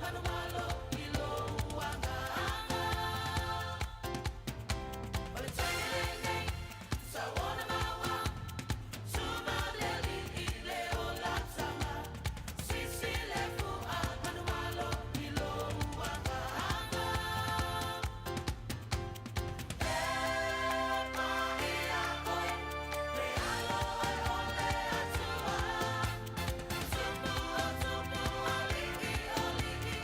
Manumalo i lou agaga. O le taimi lenei, tatau ona maua, Tuma le alii i le olataga, Sisi le fua, manumalo i lou agaga. E paia oe, le alo o le Atua, Tupu o tupu, alii o alii.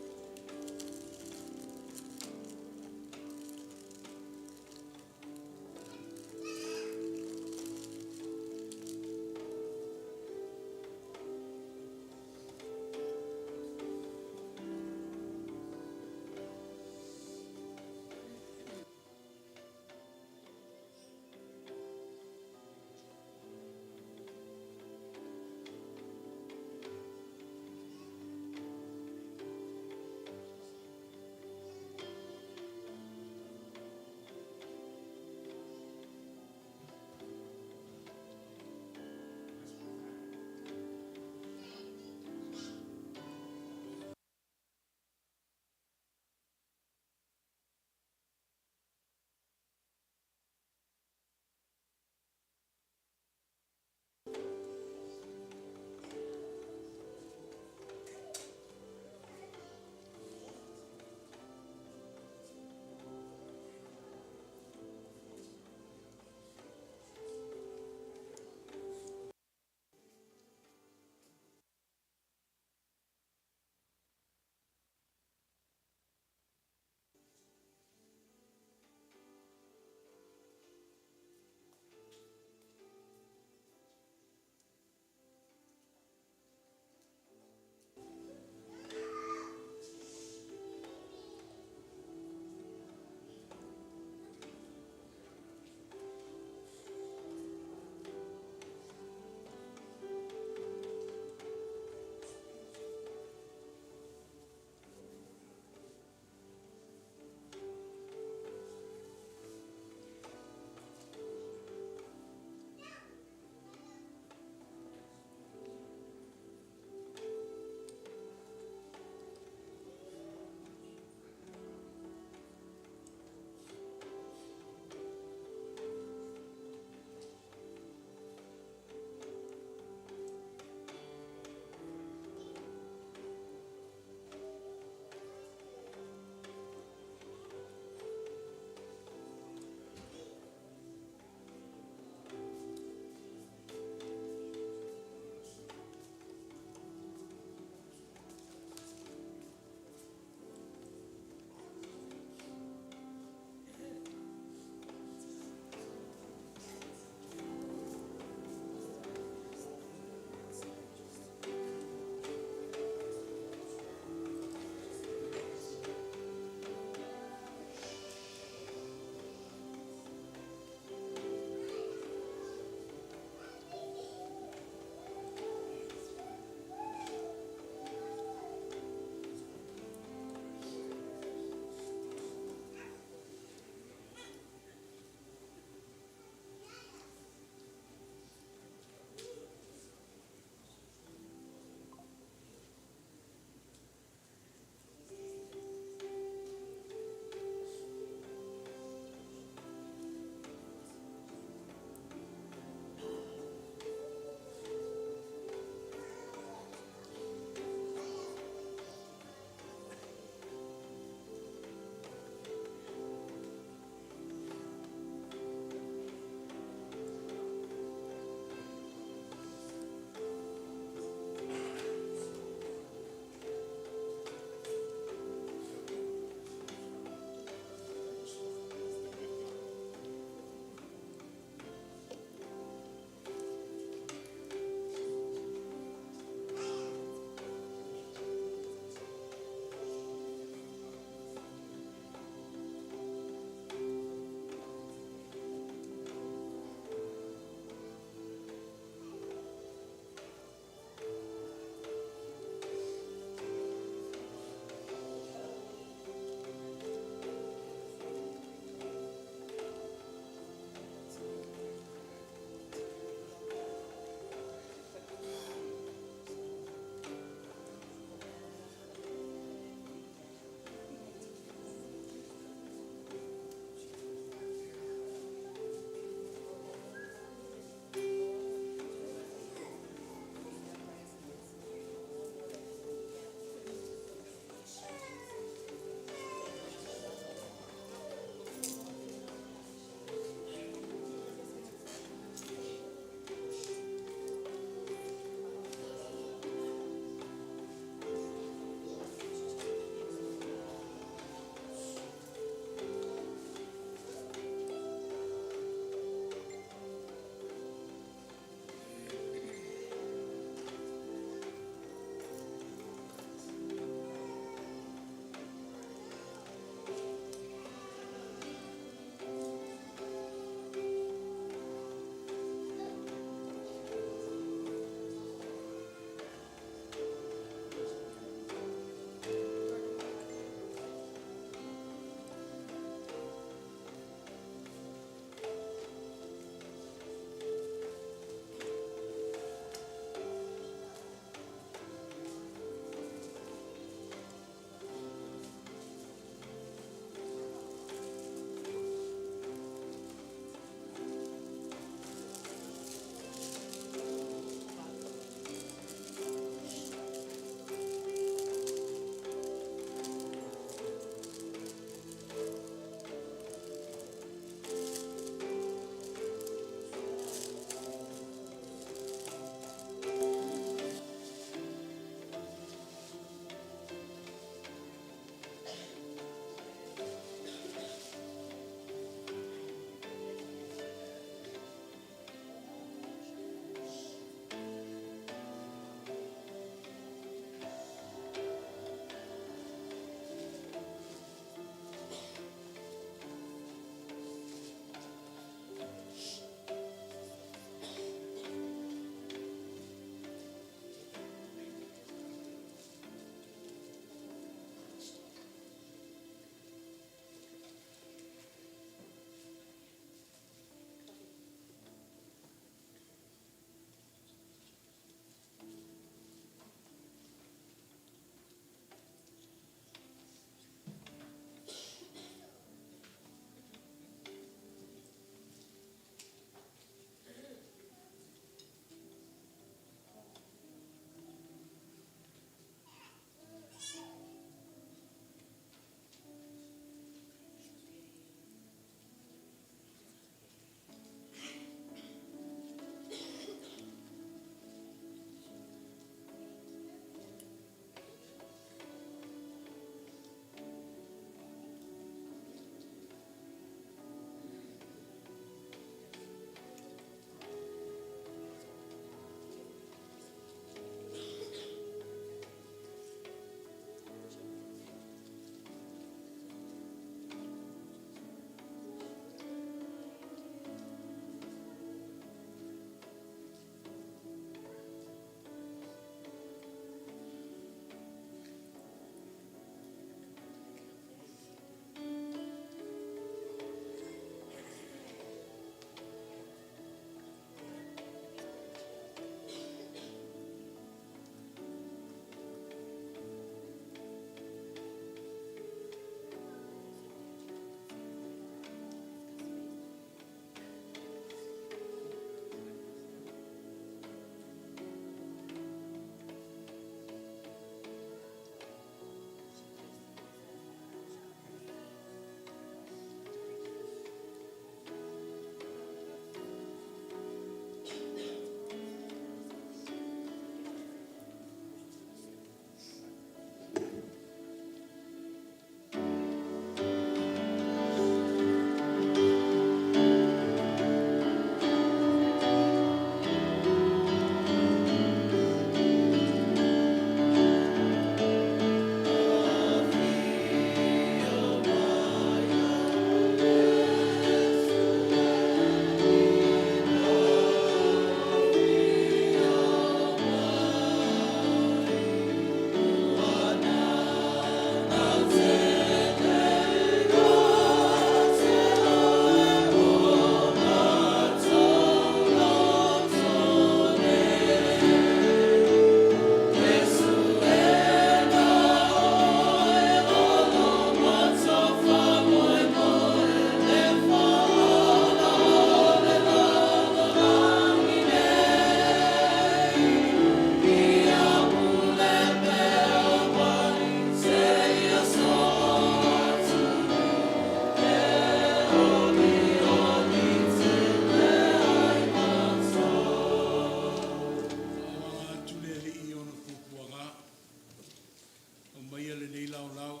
lenei laolao,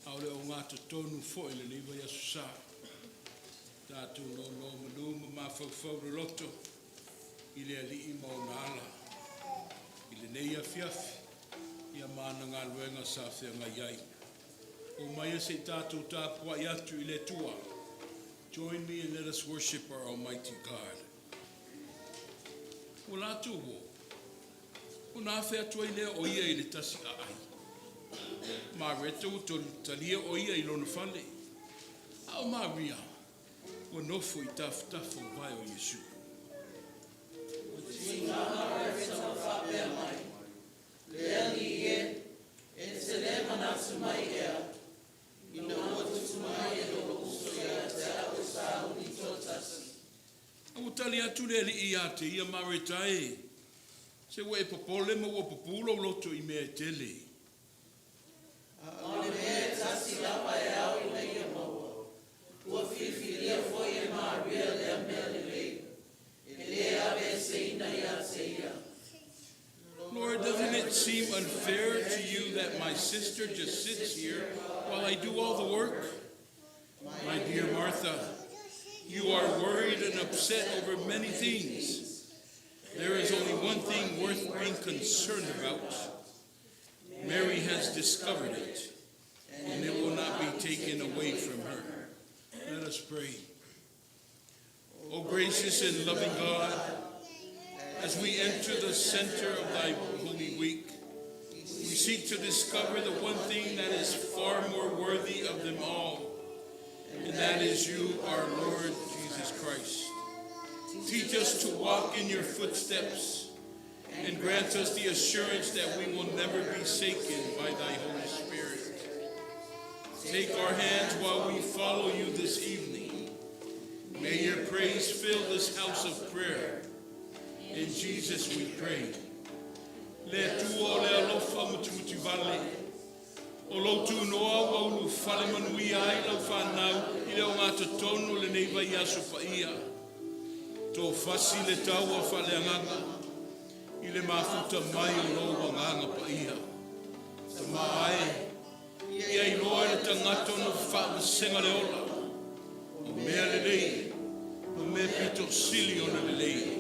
a o le ogatotonu foi o lenei vaiaso sa. Tatou nonomanu ma mafaufau loloto i le Alii ma Ona ala i lenei afiafi, ia ma ana galuega sa feagai ai. Omaia se i tatou tapuai atu i le Atua. Join me and let us worship our Almighty God. Ua latou o, ona afe atu ai lea o ia i le tasi aai. Mareta ua talia o ia i lona fale. A o Maria, ua nofo i tafatafa o vae o Iesu. Tiga Mareta ma faapea mai, “Le Alii e, e te le manatu mai ea, ina ua tutu mai e lou uso ia te a'u e sauni toatasi?” A ua tali atu le Alii ia te ia, “Mareta e, se ua e popole ma ua pupū lou loto i mea e tele. A o le mea e tasi lava e ao ina ia maua, ua filifilia foi e Maria lea mea lelei, e le aveeseina ia te ia.” Lord, doesn't it seem unfair to you that my sister just sits here while I do all the work? My dear Martha, you are worried and upset over many things. There is only one thing worth being concerned about. Mary has discovered it, and it will not be taken away from her. Let us pray. O gracious and loving God, as we enter the center of thy holy week, we seek to discover the one thing that is far more worthy of them all, and that is you, our Lord Jesus Christ. Teach us to walk in your footsteps and grant us the assurance that we will never be shaken by thy Holy Spirit. Take our hands while we follow you this evening. May your praise fill this house of prayer. In Jesus we pray. Le Atua o le alofa mutimutivale. O lou tunoa ua ulufale manuia ai lau fanau i le ogatotonu o lenei vaiaso paia. Tofasi le taua faaleagaga i le mafuta mai o lou agaga paia. Tama e, ia iloa e le tagata ona faavasega le ola. O mea lelei, ma mea pito sili ona lelei.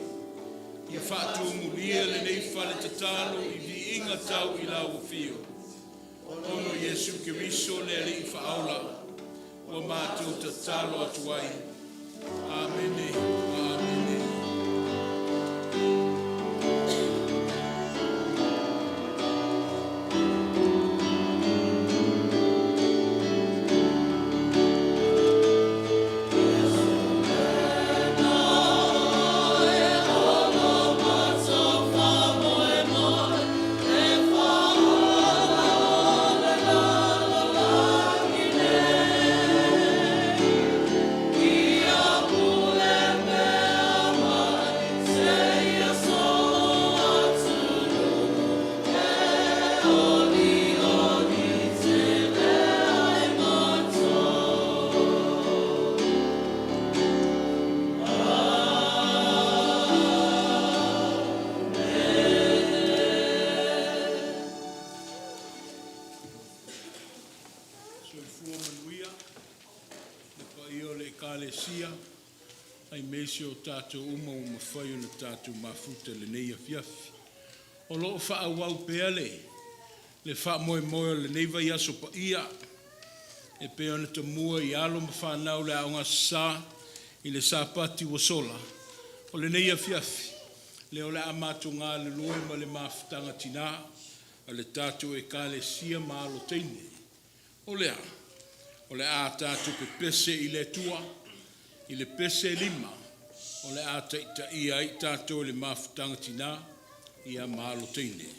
Ia faatumulia lenei fale tatalo i viiga tau i lau afio. Ona o Iesu Keriso le Alii faaola, ua matou tatalo atu ai. Amene, amene. Ia pule pea mai seia soo atunuu e olioli tele ai matou. Soifua manuia le paia o le Ekalesia aemaise o tatou uma ua mafai ona tatou mafuta i lenei afiafi. O lo o faaauau pea le faamoemoe o lenei vaiaso paia e pei ona tamua i alo ma fanau le Aoga Aso Sa i le Sapati ua sola. O lenei afiafi, lea o le a matou galulue ma le mafutaga tinā a le tatou Ekalesia ma alo teine. O le a? O le a tatou pepese i le Atua i le pese e lima o le a taitaia ai tatou i le mafutaga tinā ia ma alo teine.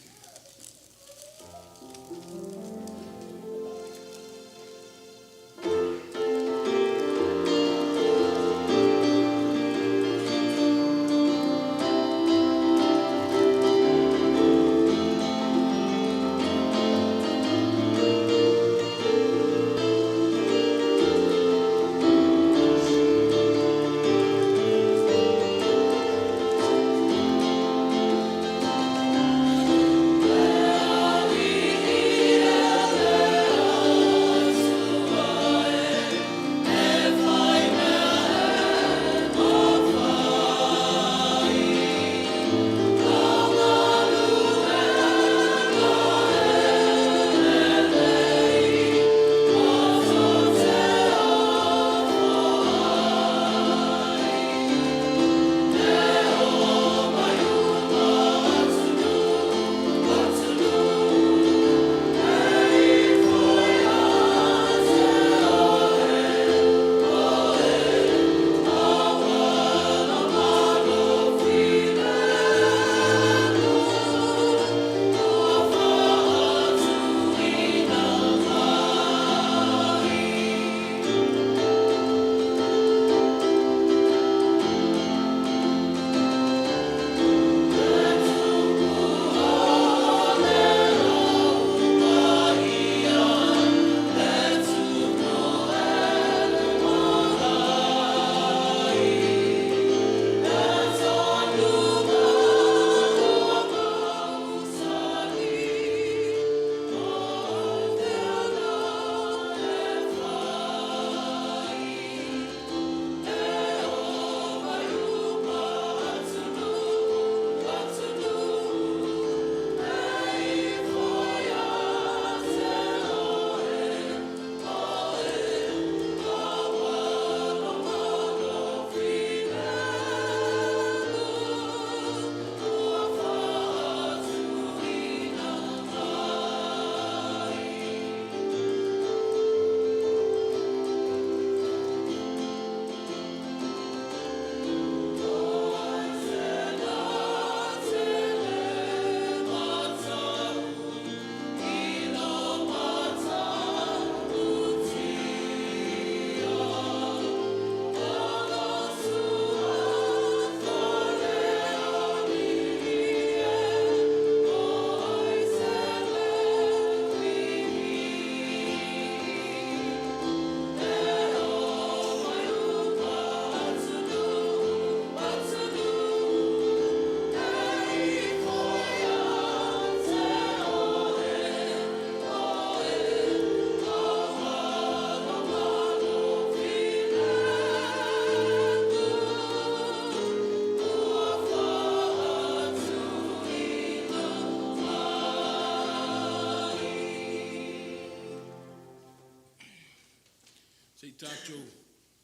Se i tatou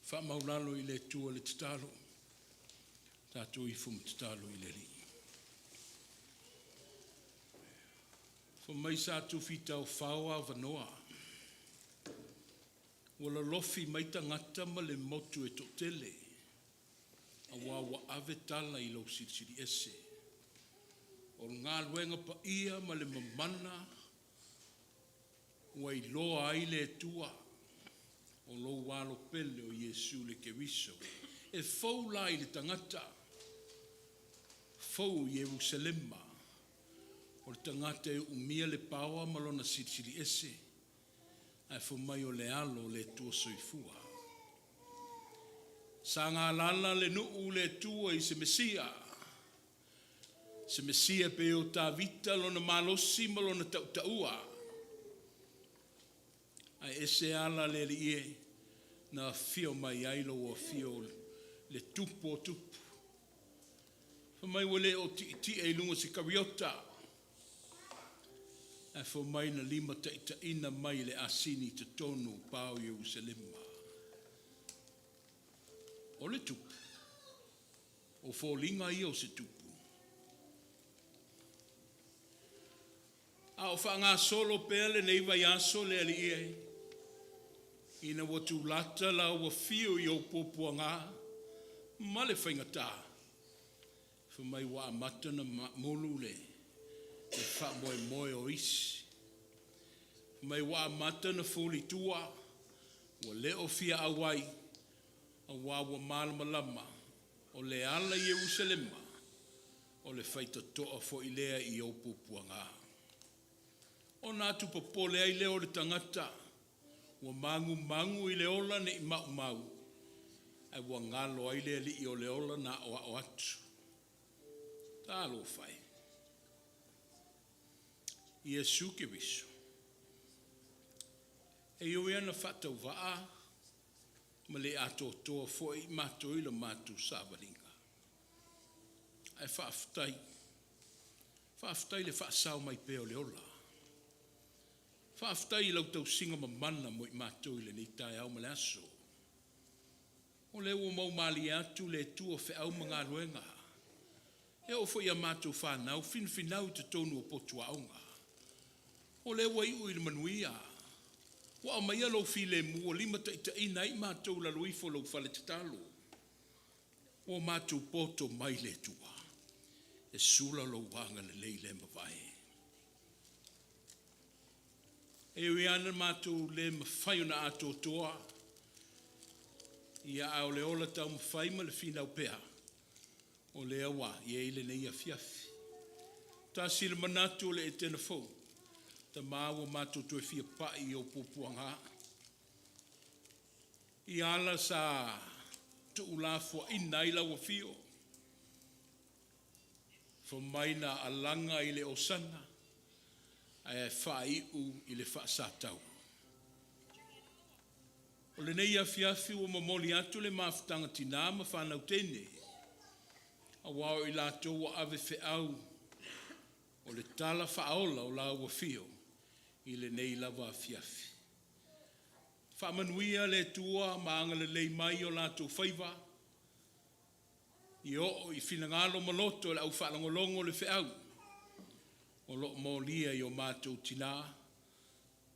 faamaulalo i le Atua i le tatalo. Tatou ifo ma tatalo i le Alii. Fai mai sa Tufitoafao avanoa, ua lolofi mai tagata ma le motu e toatele, aua ua ave tala i lou Silisili Ese. O le galuega paia ma le mamana ua iloa ai le Atua o lou alo pele o Iesu le Keriso. E fou la i le tagata, fou Ierusalema, o le tagata e uumia le paoa ma lona Silisili Ese, ae fai mai o le alo o le Atua Soifua. Sa galala le nuu le Atua i se Mesia, se Mesia pei o Tavita lona malosi ma lona tautaua. Ae ese ala le Alii e na afio mai ai lou afio le tupu o tupu. Fai mai ua le o tietie i luga o se kariota, ae fai mai na limataitaiina mai e le asini i totonu o pa o Ierusalema. O le tupu, o foliga ia o se tupu. A o faagasolo pea lenei vaiaso le Alii e, ina ua tulata lau afio i ou puapuaga ma le faigata, fai mai ua amata ona mamulu le faamoemoe o isi. Fai mai ua amata ona fulitua, ua le o fia auai, aua ua malamalama o le ala i Ierusalema, o le faitotoa foi lea i ou puapuaga. Ona atu popole ai lea o le tagata, ua magumagu i le ola nei maumau, ae ua galo ai le Alii o le ola na aoao atu. Talofa e! Iesu Keriso, e ui lava ina faatauvaa ma le atoatoa foi matou i la matou savaliga, ae faafetai, faafetai i le faasao mai pea o le ola. Faafetai i lau tausiga mamana mo i matou i lenei taeao ma le aso. O lea ua maumalie atu le Atua o feau ma galuega, e oo foi i a matou fanau, finafinau i totonu o potu aoga. O lea ua iu i le manuia, ua aumaia lou filemu ua limataitaiina ai i matou i lalo ifo o lou fale tatalo. Ua matou poto mai le Atua e sula lou agalelei le mavae. E ui lava ina matou le mafai ona atoatoa, ia a o le ola taumafai ma le finau pea, o lea ua i ai lenei afiafi. Tasi le manatu o le Etena fou, Tama ua matou toe fia pai i ou puapuaga. I ala sa tuulafoaina ai lau afio, fai mai na alaga i le Osana ae faaiu i le faasatau. O lenei afiafi ua momoli atu le mafutaga tina ma fanau teine, aua o i latou ua ave feau o le tala faaola o lau afio i lenei lava afiafi. Faamanuia le Atua ma agalelei mai i o latou faiva, ia oo i finagalo ma loto o le aufaalogologo le feau o lo o molia i o matou tina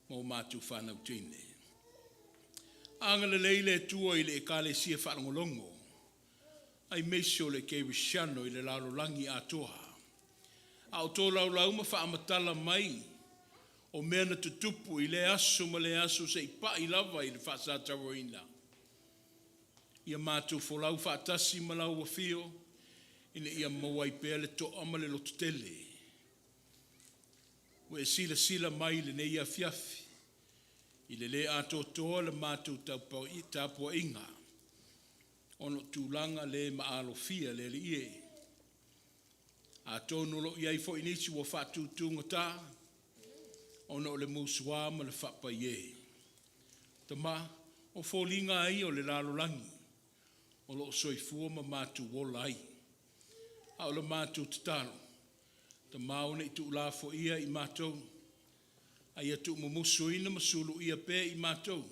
ma o matou fanau teine. Agalelei le Atua i le Ekalesia Faalogologo aemaise o le Kerisiano i le lalolagi atoa. A o tolaulau ma faamatala mai o mea na tutupu i lea aso ma lea aso seia pai lava i le faasatauaina, ia matou folau faatasi ma lau afio ina ia maua ai pea le toa ma le lototele. Ua e silasila mai i lenei afiafi i le le atoatoa o le matou tapuaiga ona o tulaga le maalofia le Alii e. Atonu o lo o i ai foi nisi ua faatutugata ona o le musua ma le faapaie. Tama, o foliga lava ia o le lalolagi o lo o soifua ma matou ola ai. A o le matou tatalo, Tama ne i tuulafoaia i matou, a ia tuumumusuina ma suluia pea i matou.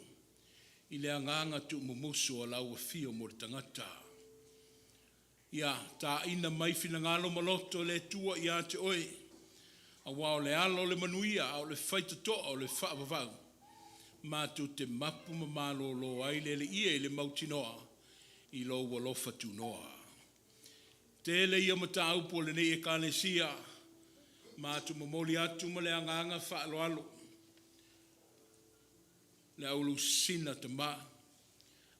i le agaga tuumumusu o lau afio mo le tagata. Ia tāina mai finagalo ma loto o le Atua ia te oe, aua o le ala o le manuia, a o le faitotoa o le faavavau, matou te mapu ma malōlō ai le Alii e i le mautinoa i lou alofa tunoa. Tele ia mataupu a lenei Ekalesia, matou momoli atu ma le agaga faaaloalo le aulusi tama.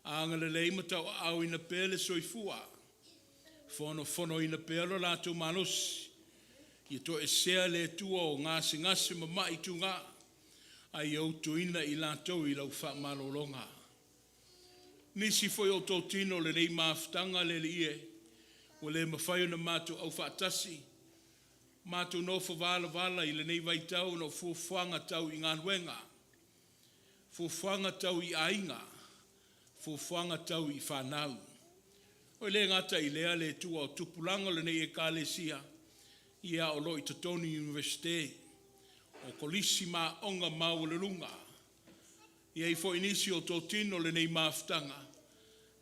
Agalelei ma tauaaoina pea le soifua, fonofonoina pea lo latou malosi, ia toesea le Atua o gasegase ma mai tuga, a ia utuina i latou i lau faamalologa. Nisi foi o totino o lenei mafutaga le Alii e, ua le mafai ona matou aufaatasi, matou nofo valavala i lenei vaitau ona o fuafuaga tau i galuega, fuafuaga tau i aiga, fuafuaga tau i fanau. E le gata i lea le Atua o tupulaga o lenei Ekalesia, ia o lo o i totonu i Iunivesite, o kolisi ma aoga maualuluga. E i ai foi nisi o totino o lenei mafutaga,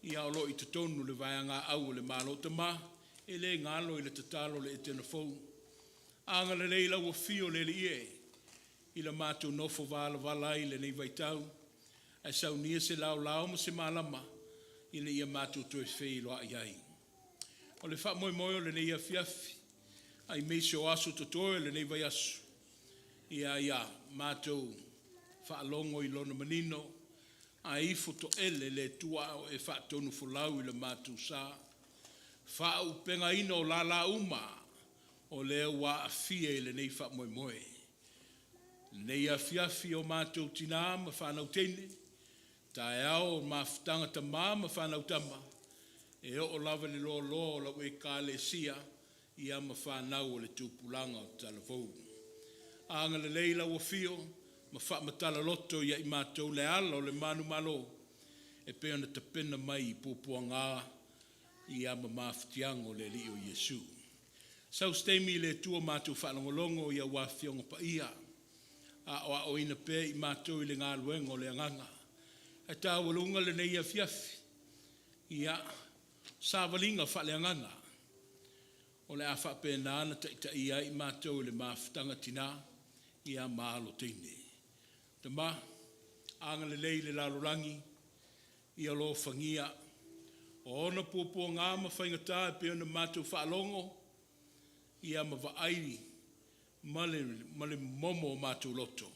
ia o lo o i totonu o le vaeaga au a le Malo. Tama, e le galo i le tatalo a le Etena fou, agalelei i lau afio le Alii e, i le matou nofo valavala ai i lenei vaitau, ae saunia se laolao ma se malama ina ia matou toe feiloai ai. O le faamoemoe o lenei afiafi, aemaise o aso totoe o lenei vaiaso, ia matou faalogo i lona manino, ae ifo toele le Atua a o e faatonufolau i le matou sa. Faaauupegaina o lala uma o lea ua aafia i lenei faamoemoe. Lenei afiafi o matou tina ma fanau teine, taeao mafutaga tama ma fanau tama, e oo lava i le loaloa o lau Ekalesia ia ma fanau o le tupulaga o talavou. Agalelei lau afio ma faamatala loto ia i matou le ala o le manumalo e pei ona tapena mai i puapuaga ia ma mafatiaga o le Alii o Iesu. Sau se taimi i le Atua matou faalogologo i au Afioga Paia, aoaoina pea i matou i le galuega o le Agaga. Ae taualuga lenei afiafi, ia, savaliga faaleagaga o le a faapena ona taitaia ai i matou i le mafutaga tina ia ma alo teine. Tama, agalelei i le lalolagi, ia alofagia o ona puapuaga ma faigata e pei ona matou faalogo ia ma vaai ma le momomo o matou loto.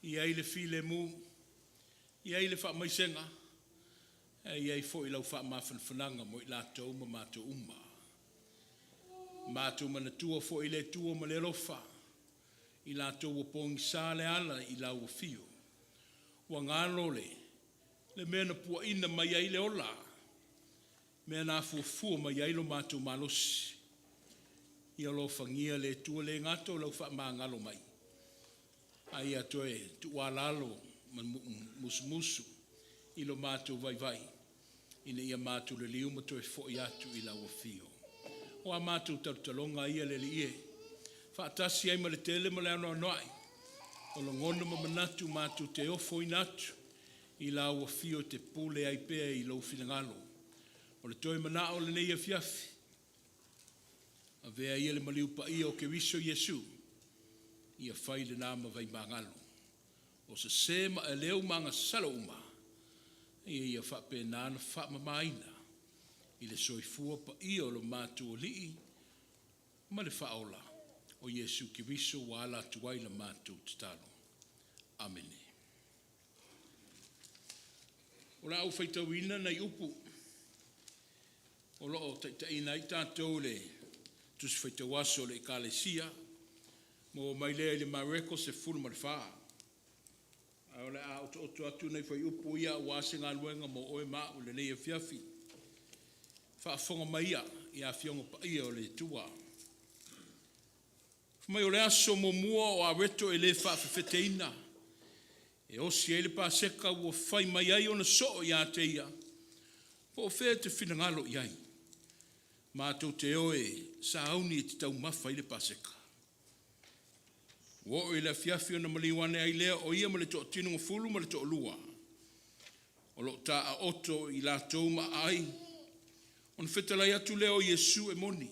E i ai le filemu, e i ai le faamaisega, ae i ai foi lau faamafanafanaga mo i latou ma matou uma. Matou manatua foi le Atua ma le alofa i latou ua pogisa le ala i lau afio, ua galo le mea na puaina mai ai le ola, mea na afuafua mai ai lo matou malosi. Ia alofagia le Atua, e le gata o lau faamagalo mai, a ia toe tuualalo ma musumusu i lo matou vaivai ina ia matou liliu ma toe foi atu i lau afio. O a matou talotaloga ia le Alii e, faatasi ai ma le tele ma le anoanoai o lagona ma manatu matou te ofoina atu i lau afio e te pule ai pea i lou finagalo. O le toe manao o lenei afiafi, avea ia le maliu paia o Keriso Iesu, ia fai lena ma vaimagalo. O sese ma aleu ma agasala uma, ia faapena ona faamamaina i le soifua paia o lo matou Alii ma le Faaola o Iesu Keriso ua ala atu ai la matou tatalo. Amene. O le a ou faitauina nai upu o lo o taitaiina ai tatou i le Tusi Faitau Aso a le Ekalesia, maua mai lea i le Mareko 14. Ae o le a otooto atu nai fuaiupu ia aua se galuega mo oe ma au i lenei afiafi. Faafofoga maia i Afioga Paia o le Atua. Fai mai o le aso muamua o aweto e le faafefeteina, e osi ai le Paseka ua fai mai ai ona soo ia te ia, po o fea e te finagalo i ai, matou te o e sauni e te taumafa ai le Paseka. Ua oo i le afiafi ona maliu ane ai lea o ia ma le toatino mafulu ma le toalua. O loo taaoto i latou ma aai. Ona fetalai atu lea o Iesu e moni.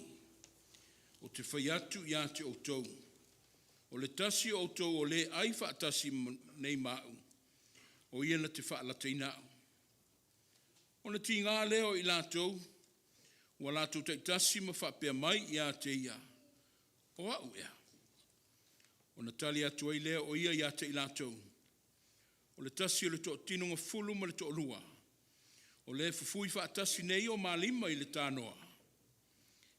Ou te fai atu ia te outou. O le tasi o outou o lē ai faatasi nei ma a'u, o ia na te faalataina a'u. Ona tiga lea o i latou, ua latou taitasi ma faapea mai ia te ia, “O a'u ea?” Ona tali atu ai lea o ia ia te i latou, “O le tasi o le toatino gafulu ma le toalua, o le fufui faatasi nei o ma lima i le tanoa.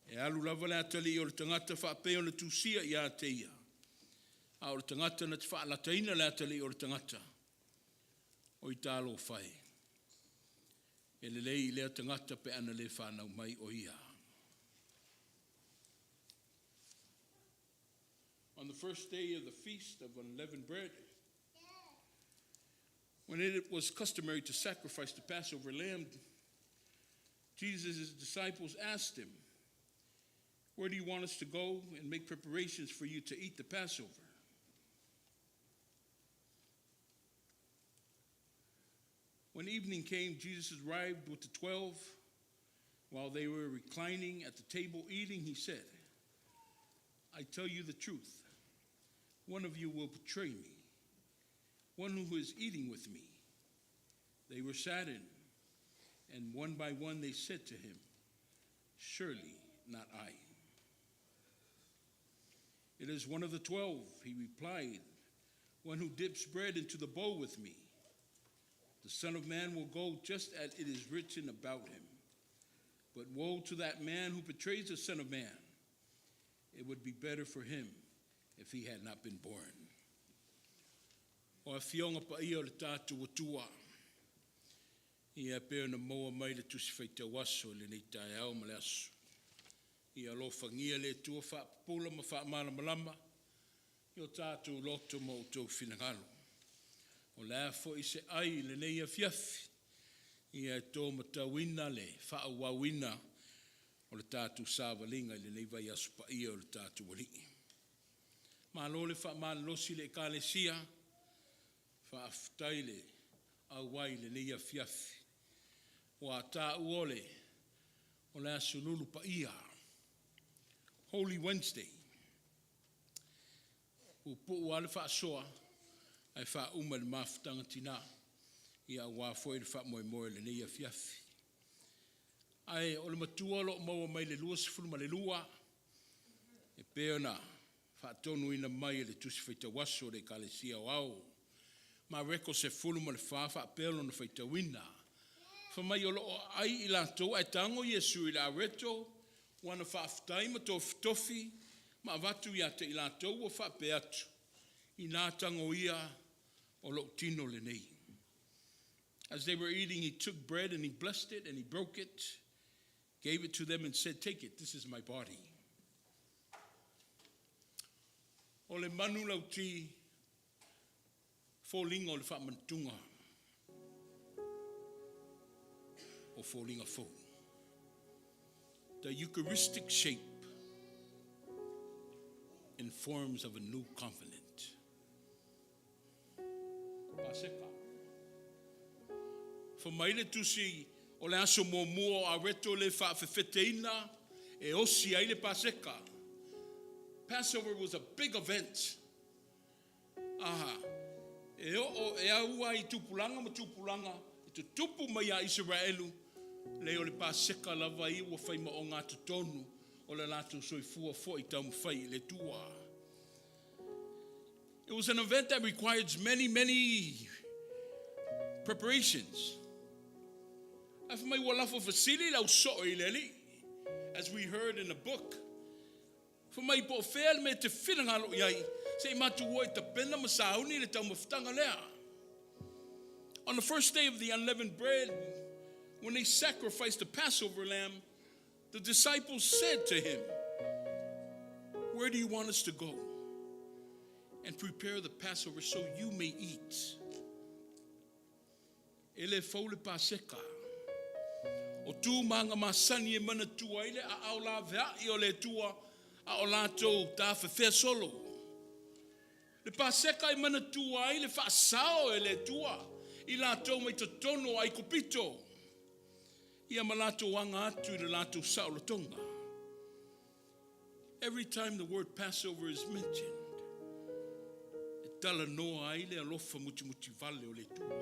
E alu lava le Atalii o le tagata faapei ona tusia ia te ia, a o le tagata na te faalataina le Atalii o le tagata, oi talofa e, e lelei i lea tagata pe ana le fanau mai o ia.” On the first day of the feast of unleavened bread, when it was customary to sacrifice the Passover lamb, Jesus' disciples asked him, “Where do you want us to go and make preparations for you to eat the Passover?” When evening came, Jesus arrived with the 12. While they were reclining at the table eating, he said, “I tell you the truth, one of you will betray me, one who is eating with me.” They were saddened, and one by one they said to him, “Surely not I.” “It is one of the 12,” he replied, “one who dips bread into the bowl with me. The Son of Man will go just as it is written about him. But woe to that man who betrays the Son of Man. It would be better for him if he had not been born.” O afioga paia o le tatou Atua, ia pe ona maua mai le tusi faitau aso i lenei taeao ma le aso. Ia alofagia le Atua faapupula ma faamalamalama i o tatou loto ma outou finagalo. O le a foi se ai i lenei afiafi, ia e tō matauina le faaauauina o le tatou savaliga i lenei vaiaso paia o le tatou Alii. Malo le faamalolosi i le Ekalesia, faafetai le auai i lenei afiafi. Ua taua o le Aso Lulu paia, Holy Wednesday. Puupuu lava le faasoa, ae faauma i le mafutaga tina, ia aua foi le faamoemoe o lenei afiafi. Ae o le matua o lo o maua mai le 22, e pei ona faatonuina mai e le tusi faitau aso a le Ekalesia Aoao. Mareko 14 faapea lona faitauina. Fai mai o lo o aai i latou ae tago Iesu i le areto, ua na faafetai ma tofitofi ma avatu ia te i latou ua faapea atu, “Ina tago ia o lou tino lenei.” As they were eating, he took bread and he blessed it and he broke it, gave it to them and said, “Take it, this is my body.” O le manu lauti foliga o le faamanatuga o foliga fou. The Eucharistic shape in forms of a new covenant. Paseka. Fai mai le tusi o le aso muamua o areto le faafefeteina e osi ai le Paseka. Passover was a big event. Aha. E o e aua i tupulaga ma tupulaga, e tutupu mai a Isaraelu, le o le Paseka lava i ua fai ma o ngā totonu o le latou soifua foi taumafai i le Atua. It was an event that required many, many preparations. Ae fai mai ua lafo fesili lau soo i le Alii. As we heard in the book. Fai mai po o fea le mea te finagalo i ai, se i matou o e tapena ma sauni le taumafataga lea. On the first day of the unleavened bread, when they sacrificed the Passover lamb, the disciples said to him, “Where do you want us to go and prepare the Passover so you may eat?” E le fou le Paseka. O tu maga masani e manatua ai le a au la veai o le Atua a o latou tafefea solo. Le Paseka e manatua ai le faasao e le Atua. i latou mai totonu o Aikupito, ia ma latou aga atu i le latou saolotoga. Every time the word Passover is mentioned, e talanoa ai le alofa mutimutivale o le Atua.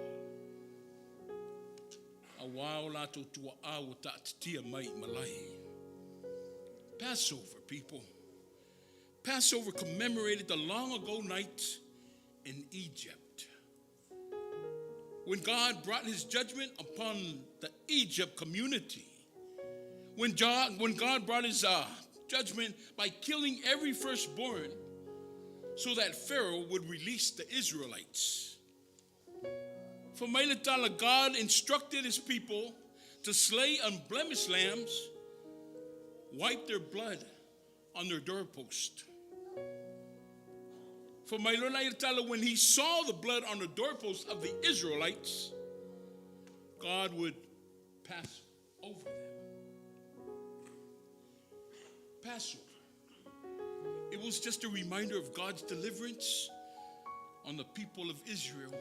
Auā o latou tuaa ua taatitia mai i malae. Passover, people. Passover commemorated the long ago night in Egypt, when God brought his judgment upon the Egypt community. When God brought his judgment by killing every firstborn so that Pharaoh would release the Israelites. Fai mai le tala, God instructed his people to slay unblemished lambs, wipe their blood on their doorpost. Fai mai le tala, when he saw the blood on the doorpost of the Israelites, God would pass over them. Passover. It was just a reminder of God's deliverance on the people of Israel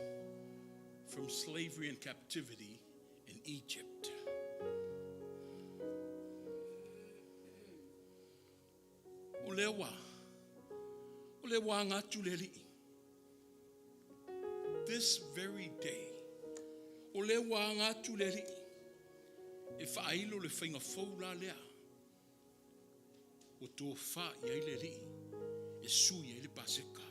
from slavery and captivity in Egypt. O lea ua, o lea ua aga atu le Alii. This very day, o lea ua aga atu le Alii, e faailo le faiga fou la lea. Ua tofa i ai le Alii, e sui ai le Paseka.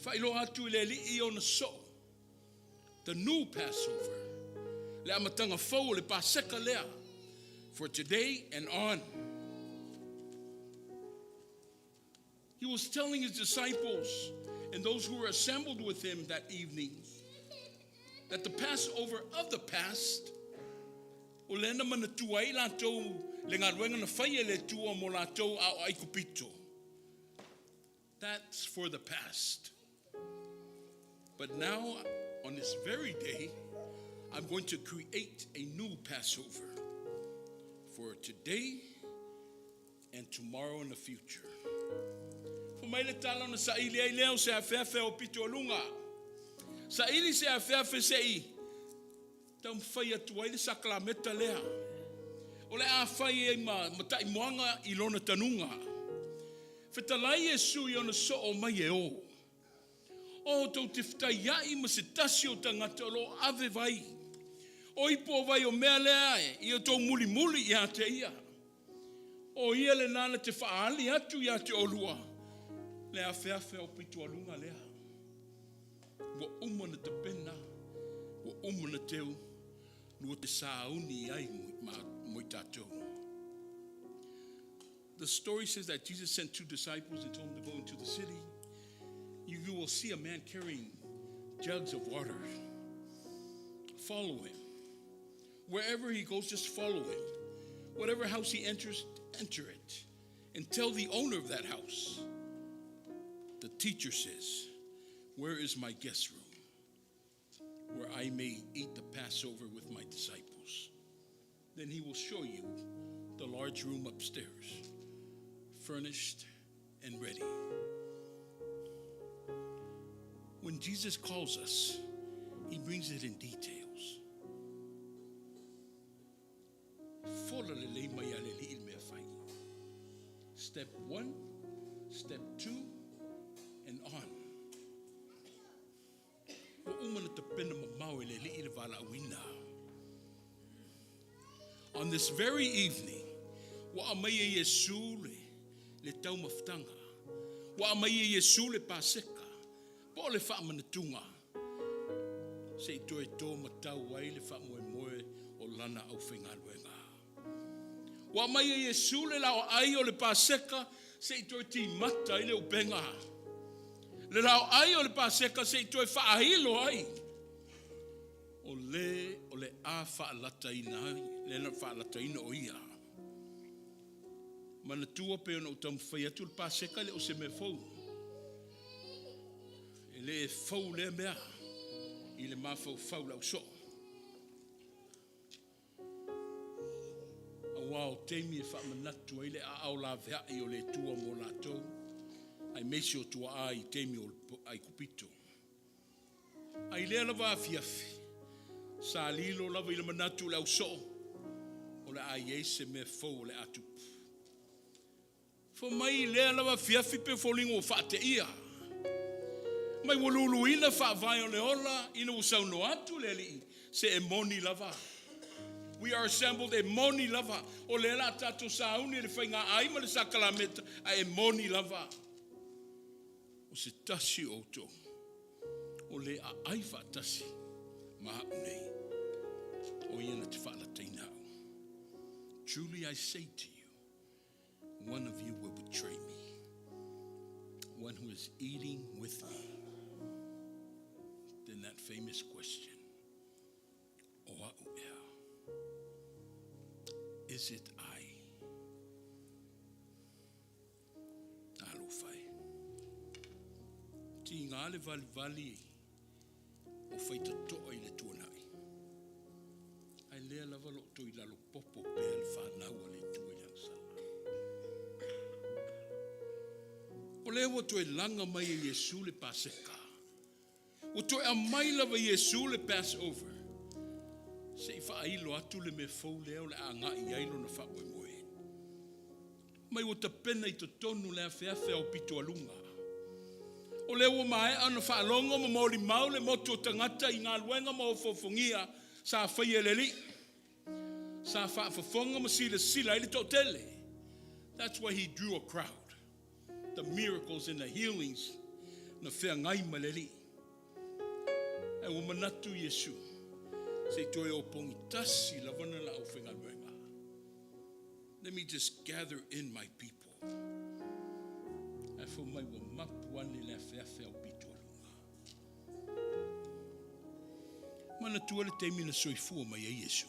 Faailoa atu i le Alii ona soo, the new Passover, le amataga fou o le Paseka lea, for today and on. He was telling his disciples and those who were assembled with him that evening that the Passover of the past, o lea na manatua ai latou le galuega na faia e le Atua mo latou a o Aikupito. That's for the past. But now, on this very day, I'm going to create a new Passover for today and tomorrow in the future. Fai mai le tala na saili ai lea o se afeafe o pito o luga. Saili se afeafe se i taumafai atu ai le sakalameta lea. O le a fai ai ma taimoaga i lona tanuga. Fetalai Iesu i ona soo mai e o. O tou te fetaiai ma se tasi o tagata o lo o ave vai. O ipu o vai o mea lea e, ia outou mulimuli ia te ia. O ia lena na te faaali atu ia te oulua le afeafe o pito aluga lea. Ua uma na tapena, ua uma na teu, lua te sauni ai mo i tatou. The story says that Jesus sent two disciples and told them to go into the city. You will see a man carrying jugs of water. Follow him. Wherever he goes, just follow him. Whatever house he enters, enter it. And tell the owner of that house, "The teacher says, 'Where is my guest room, where I may eat the Passover with my disciples?' Then he will show you the large room upstairs, furnished and ready." When Jesus calls us, he brings it in details. Fola lelei mai a le Alii le mea fai. Step one, step two, and on. Ua uma na tapena mamao e le Alii le valaauina. On this very evening, ua aumai e Iesu le taumafataga. Ua aumai e Iesu le Paseka. Po o le faamanatuga. Se i toe tō matau ai le faamoemoe o lana aufaigaluega. Ua aumai e Iesu le laoai o le Paseka se i toe timata ai le upega. Le laoai o le Paseka se i toe faailo ai. O le o le a faalataina ai, le na faalataina o ia. Manatua pe ona ou taumafai atu le Paseka le o se mea fou. E le fou lea mea i le mafaufau lau soo. Auā o taimi e faamanatu ai le aao laveai o le Atua mo latou. Aemaise o tuaa i taimi o Aikupito. A i lea lava afiafi, sa lilo lava i le manatu o le ausoo, o le a i ai se mea fou o le a tupu. Fai mai i lea lava afiafi pei o foliga ua faateia, mai ua luluina faavae o le ola ina ua saunoa atu le Alii, se e moni lava. We are assembled e moni lava. O lea la tatou sauni i le faiga ai ma le sakalameta, a e moni lava. O se tasi o outou, o le aai faatasi ma au nei, o ia na te faalataina au. Truly I say to you, one of you will betray me, one who is eating with me. Then that famous question, O a'u ea, is it I? Alofa e. Tiga le valivali o faitato'a i le tuanai. Ae lea lava loo toi lalo popo pea le fanau a le Atua i le agasala. O lea ua toe laga mai e Iesu le Paseka. Ua toe aumai lava Iesu le Passover. Se i faailo atu le mea fou lea o le agai ai lona faamoemoe. Mai ua tapena i totonu le afeafe au pito aluga. O lea ua maea ona faalogo ma molimau le motu o tagata i galuega ma ofofogia sa faia e le Alii. Sa faafofoga ma silasila ai le toatele. That's why he drew a crowd. The miracles and the healings na feagai ma le Alii. Ae ua manatu Iesu, se i toe opogi tasi lava na lau faigaluega. Let me just gather in my people. Ae fai mai ua mapu ane le afeafe au pito aluga. Manatua le taimi na soifua mai ai Iesu.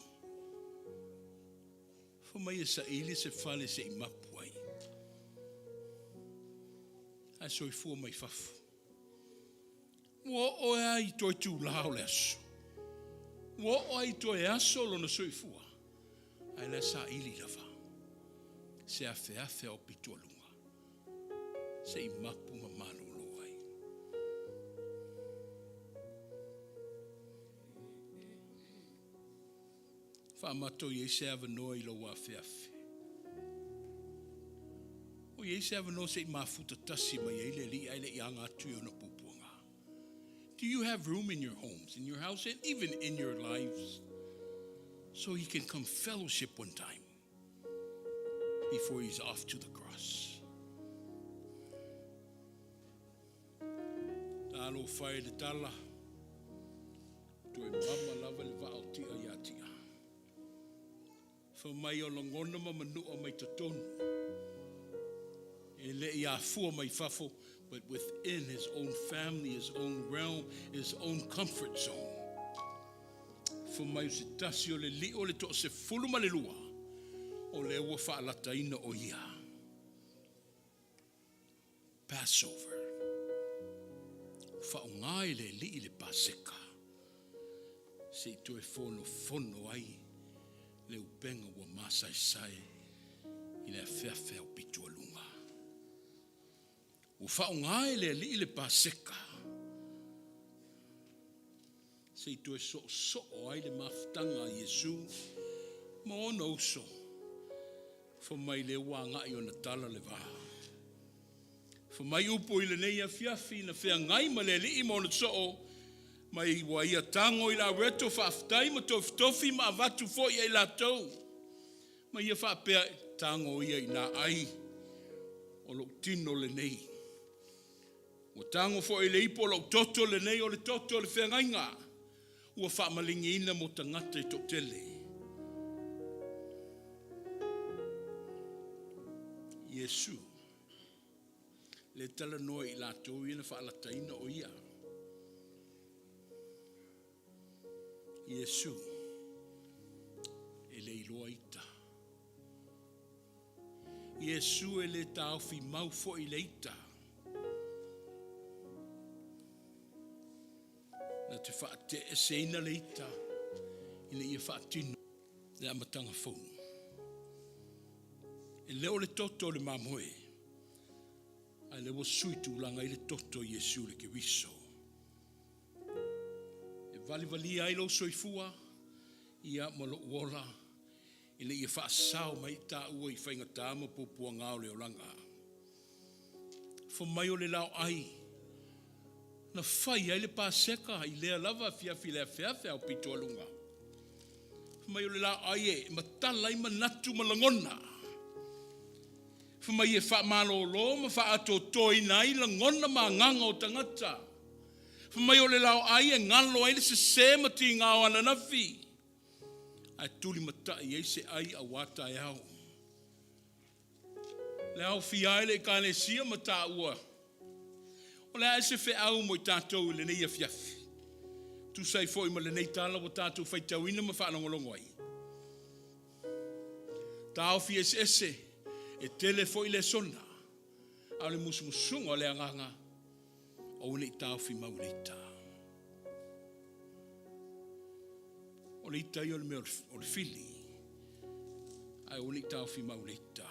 Fai mai e saili se fale se i mapu ai. Ae soifua mai fafo. Ua oo e ai toe tūlā o le aso. Ua oo ai toe aso lona soifua. Ae le saili lava. Se afeafe au pito aluga. Se i mapu ma malolo ai. Faamato i ai se avanoa i lou afeafe. O i ai se avanoa se i mafuta tasi mai ai le Alii ae le i aga atu i ona puapuaga. Do you have room in your homes, in your house, and even in your lives, so he can come fellowship one time before he's off to the cross? Talofa e le tala, toe mama lava le vaa o tia ia tia. Fai mai o lagona ma manua mai totonu. E le i afua mai fafo, but within his own family, his own realm, his own comfort zone. Fai mai o se tasi o le lio le to se fulu ma le lua, o le ua faalataina o ia. Passover. Faaaoga e le Alii le Paseka. Se i toe fono fono ai le upega ua masaesae i le afeafe au pito aluga. Ua faaaoga e le Alii le Paseka. Se i toe soosoo ai le mafutaga a Iesu ma ona uso. Fai mai le ua agai ona tala le vā. Fai mai upu i lenei afiafi na feagai ma le Alii ma ona soo mai ua ia tago i la reto faafetai ma tofitofi ma avatu foi ai latou. Ma ia faapea tago ia i nā ai o lou tino lenei. Ua tago foi le ipo lou toto lenei o le toto o le feagaiga. Ua faamaligiina mo tagata i toatele. Iesu, le talanoa i latou ia na faalataina o ia. Iesu, e le iloa ita. Iesu e le taofi mau foi le ita. Na te faateeseina le ita ina ia faatino le amataga fou. E le o le toto o le mamoe. Ae lea ua sui tulaga ai le toto o Iesu le Keriso. E valivalia ai lou soifua ia ma lou ola ina ia faasao mai ai taua i faigata ma puapuaga o le olaga. Fai mai o le laoai na fai ai le Paseka i lea lava afiafi i le afeafe aupito aluga. Fai mai o le laoai e matala ai manatu ma lagona. Fai mai e faamalolo ma faaatoatoaina ai lagona ma agaga o tagata. Fai mai o le laoai e galo ai le sese ma tiga o ananafi, ae tulimatai ai se ai aua taeao. Le aofia ai le Ekalesia ma taua, o le a ea se feau mo i tatou i lenei afiafi? Tusa ai foi ma lenei tala ua tatou faitauina ma faalogologo ai. Taofi eseese, e tele foi lesona, a o le musumusuga o le agaga, aua ne i taofi mau i le ita. O le ita ia o le mea o le fili, ae aua ne i taofi mau i le ita.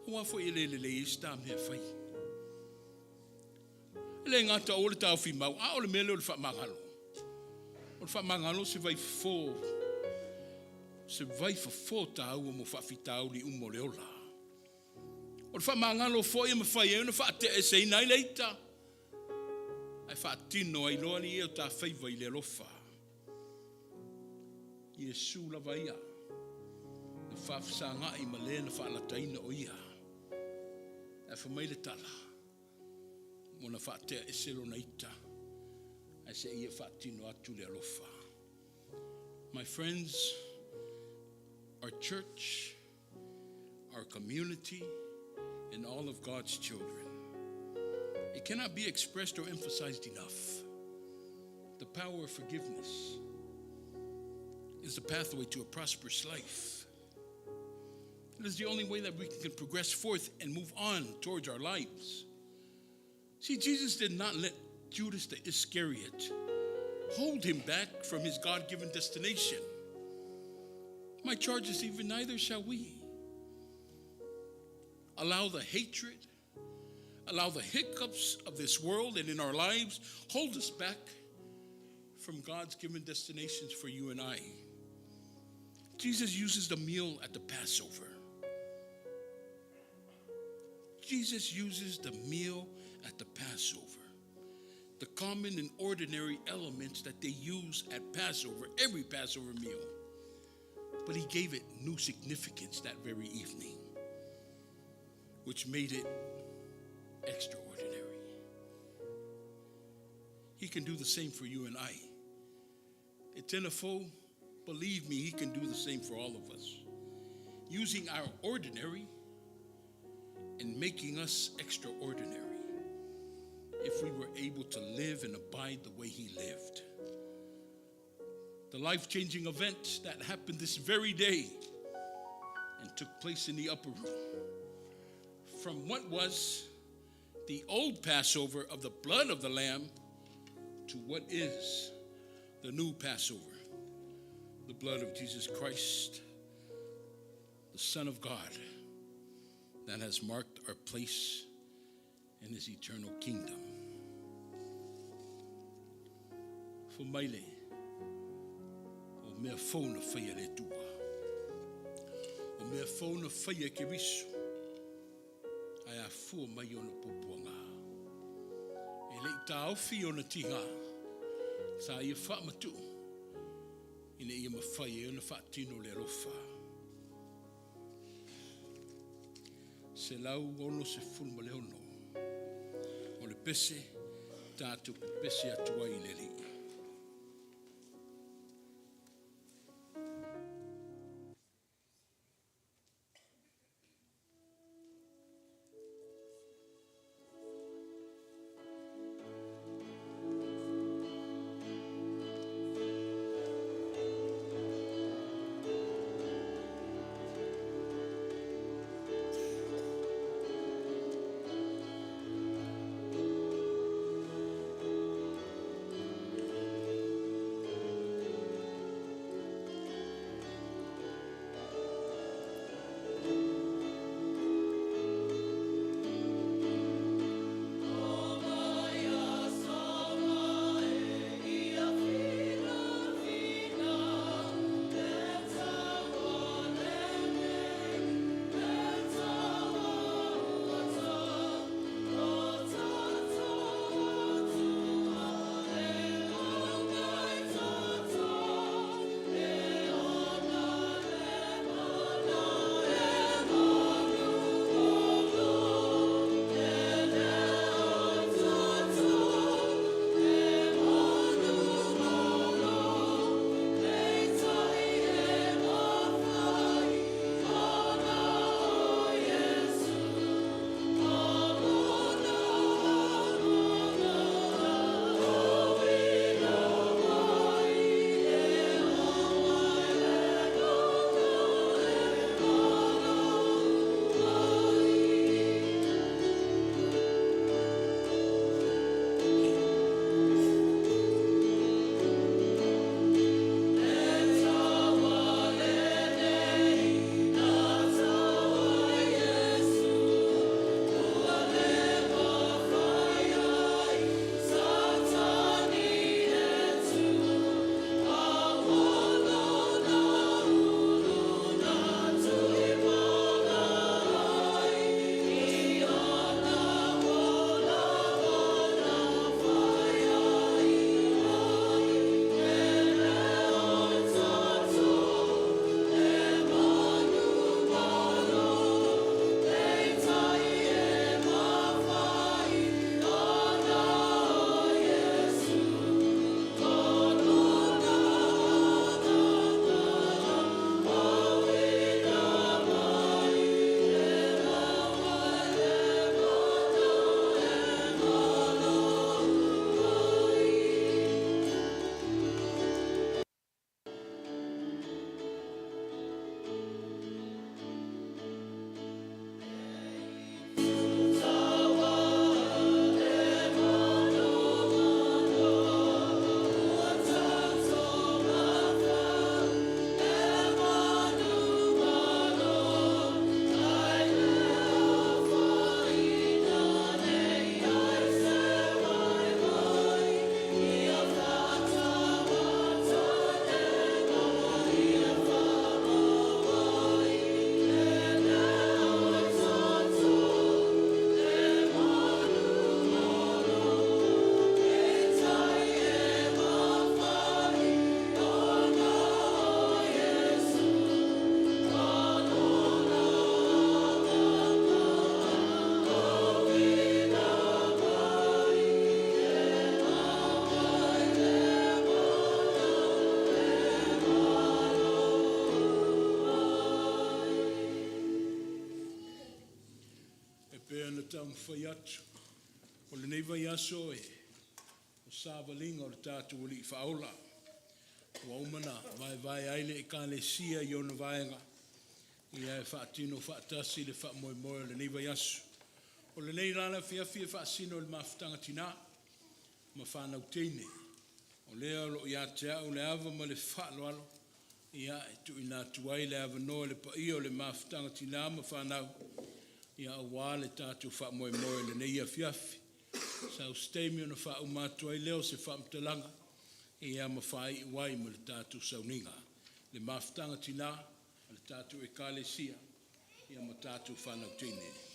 Aua foi e le lelei ai se ta mea e fai. E le gata aua le taofi mau, a o le mea lea o le faamagalo. O le faamagalo se vaifofo, se vaifofo taua mo faafitauli uma o le ola. O le faamagalo foi e mafai ai ona faateaeseina ai le ita, ae faatino ai loa alii e o ta faiva i le alofa. Iesu lava ia na faafesagai ma le na faalataina o ia. Ae fai mai le tala, ua na faatea ese lona ita, ae se i e faatino atu le alofa. My friends, our church, our community, and all of God's children. It cannot be expressed or emphasized enough. The power of forgiveness is the pathway to a prosperous life. It is the only way that we can progress forth and move on towards our lives. See, Jesus did not let Judas the Iscariot hold him back from his God given destination. My charge is even neither shall we. Allow the hatred, allow the hiccups of this world and in our lives hold us back from God's given destinations for you and I. Jesus uses the meal at the Passover. Jesus uses the meal at the Passover. The common and ordinary elements that they use at Passover, every Passover meal. But he gave it new significance that very evening, which made it extraordinary. He can do the same for you and I. It's believe me, he can do the same for all of us. Using our ordinary and making us extraordinary if we were able to live and abide the way he lived. The life changing event that happened this very day and took place in the upper room. From what was the old Passover of the blood of the Lamb to what is the new Passover, the blood of Jesus Christ, the Son of God, that has marked our place in his eternal kingdom. Fai mai le, o mea fou na faia le Atua. O mea fou na faia e Keriso. Ae afua mai ona puapuaga. E le i taofi ona tiga, sa ia faamatuu, ina ia mafai ai ona faatino le alofa. 166. O le pese, tatou pepese atu ai i le Alii. taumafai atu. O lenei vaiaso e o savaliga o le tatou Alii Faaola, ua uma ona vaevae ai le Ekalesia i ona vaega e faatino faatasi le faamoemoe o lenei vaiaso. O lenei la le afiafi e faasino i le mafutaga a tina ma fanau teine. O lea o lo o ia te au le ava ma le faaaloalo e tuuina atu ai le avanoa i le paia o le mafutaga a tina ma fanau aua le tatou faamoemoe i lenei afiafi. Sau se taimi ona faauma atu ai lea o se faamatalaga ma faaiu ai ma le tatou sauniga, le mafutaga a tina a le tatou Ekalesia ma tatou fanau teine.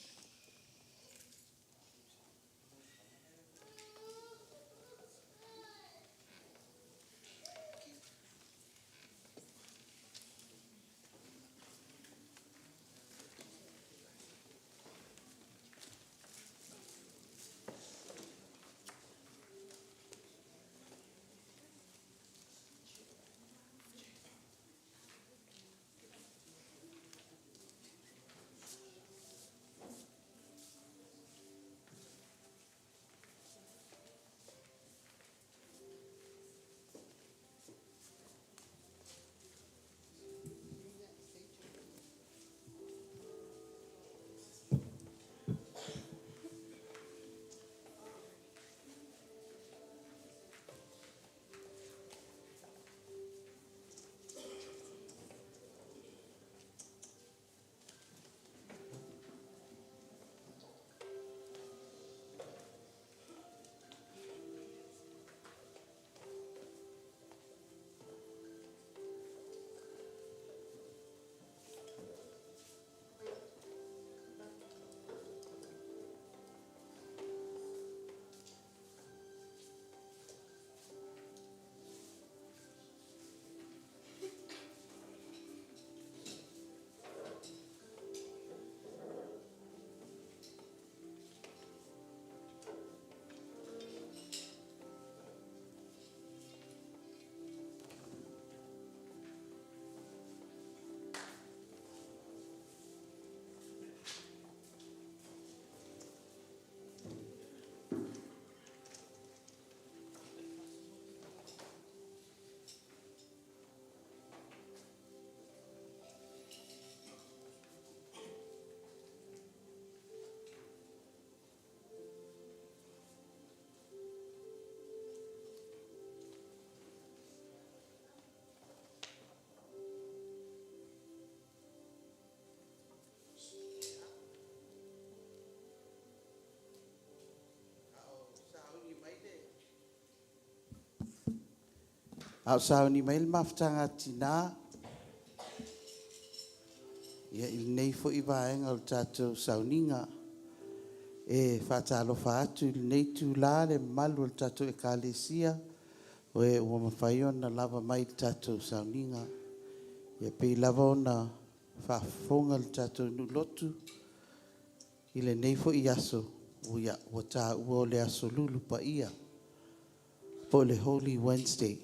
A o sauni mai le Mafutaga a Tina i lenei foi vaega o le tatou sauniga, e faatalofa atu i lenei itula le mamalu o le tatou Ekalesia, o e ua mafai ona lava mai i le tatou sauniga. E pei lava ona faafofoga le tatou nuu lotu i lenei foi aso, ua taua o le Aso Lulu Paia po o le Holy Wednesday.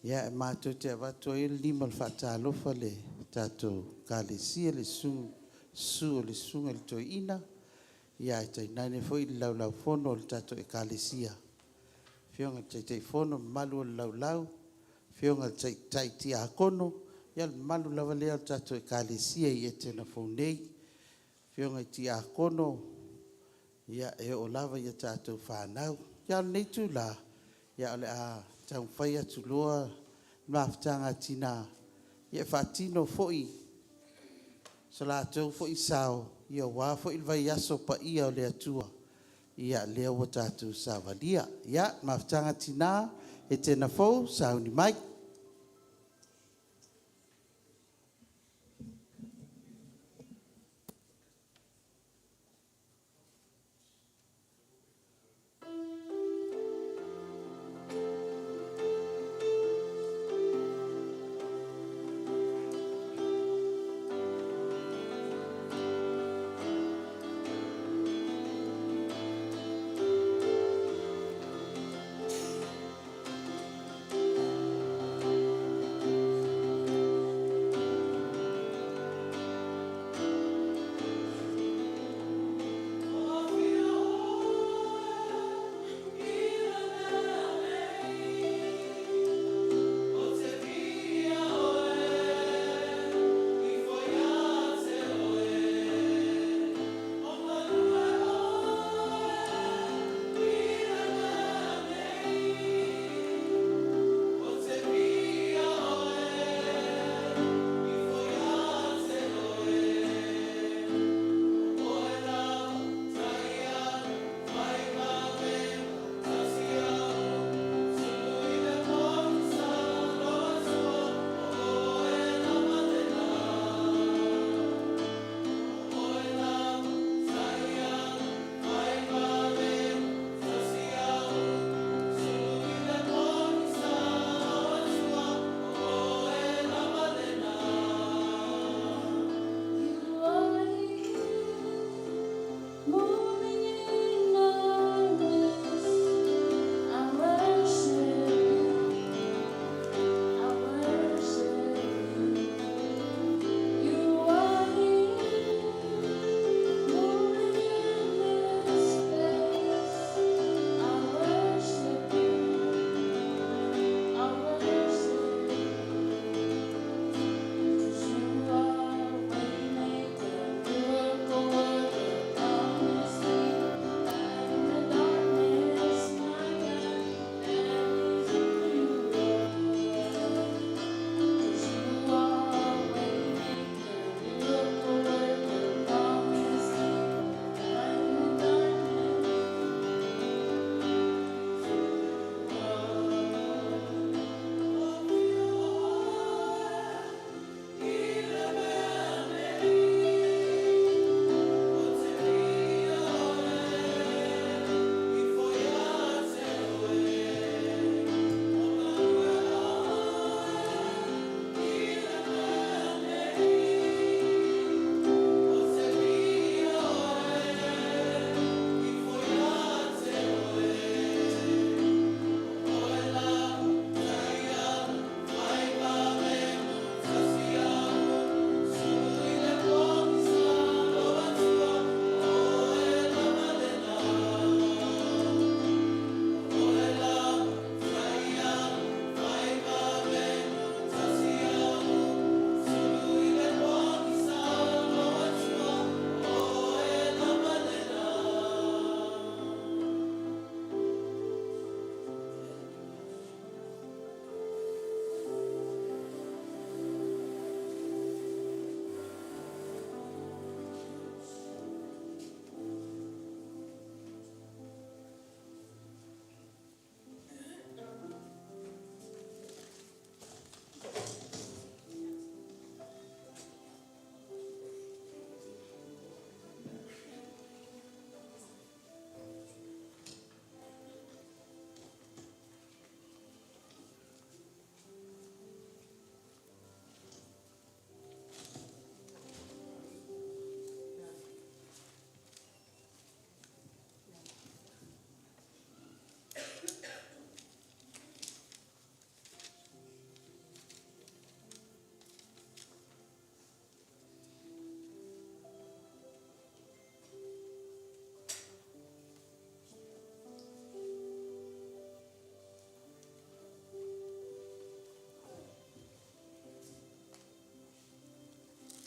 E matou te avatu ai le lima o le faatalofa i le tatou Ekalesia i le susu o le Susuga i le Toeaina, ae tainane foi le Laulau-a-Fono a le tatou Ekalesia, afioga i le Taitaifono, mamalu o le Laulau, afioga i le Taitai Tiakono, ia le mamalu lava lea o le tatou Ekalesia i Etena fou nei, afioga i Tiakono, e oo lava i a tatou fanau. A o lenei itula, o le a taumafai atu loa le Mafutaga a Tina e faatino foi so latou foi sao aua foi le vaiaso paia o le Atua lea ua tatou savalia. Ia, Mafutaga a Tina Etena Fou, sauni mai.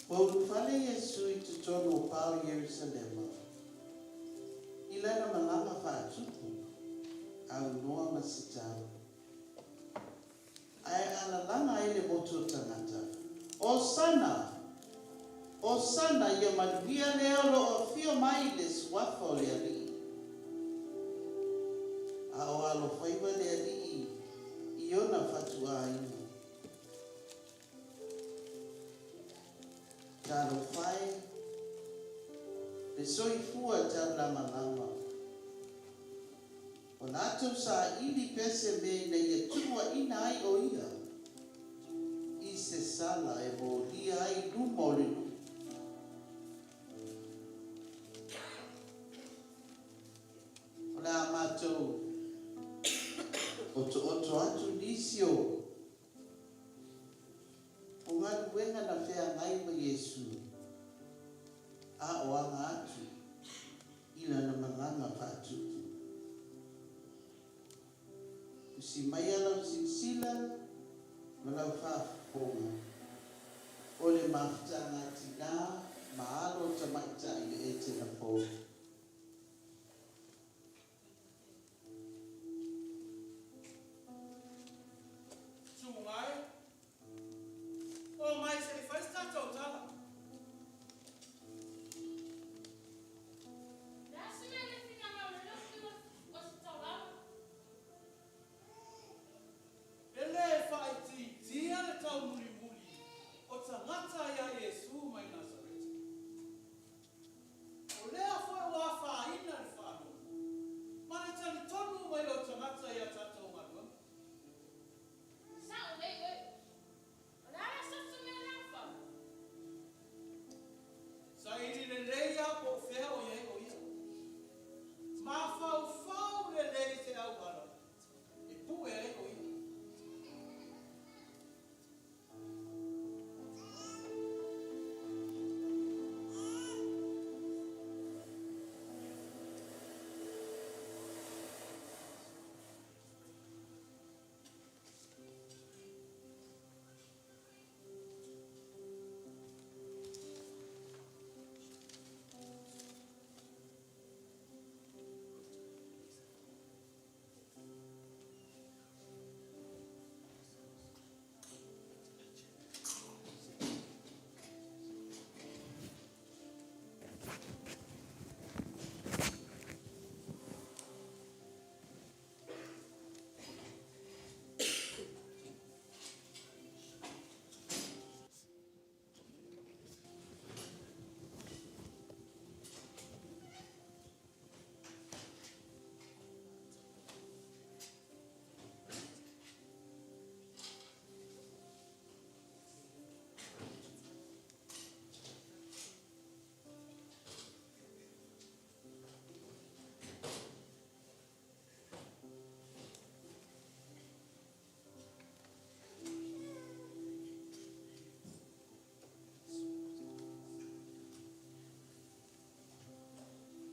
Ua ulufale Iesu i totonu o pa o Ierusalema i lana malaga faatupu, aunoa ma se tau. Ae alalaga ai le motu o tagata, Hosana! Hosana! Ia manuia le o lo o afio mai i le suafa o le Alii. A o alofaiva le Alii i ona fatuaiga. Talofa e, le soifua taulamalama. Ua latou saili pea se mea ina ia tuuaina ai o ia i se sala e molia ai i luma o le nuu. O le a matou otooto atu nisi o o galuega na feagai ma Iesu a o aga atu i lana malaga faatupu. Usi maia lau silasila ma lau faafofoga, o le mafutaga a tinā ma alo o tamaitai i le Etena fou. Susuga e, oo mai se i fai se tatou tala. O le a se mea e le finagalo ai lau Afioga Ositaulaga? E le faaitiitia le taumulimuli o tagata iā Iesu mai Nasareta. O lea foi ua afaina le faalogo ma le talitonu mai o tagata i a tatou galuega. Sao lelei oe. O le a la se tatou mea o le a fai? Saili lelei lava po o fea o i ai o ia. Mafaufau lelei i se auala e pue ai o ia.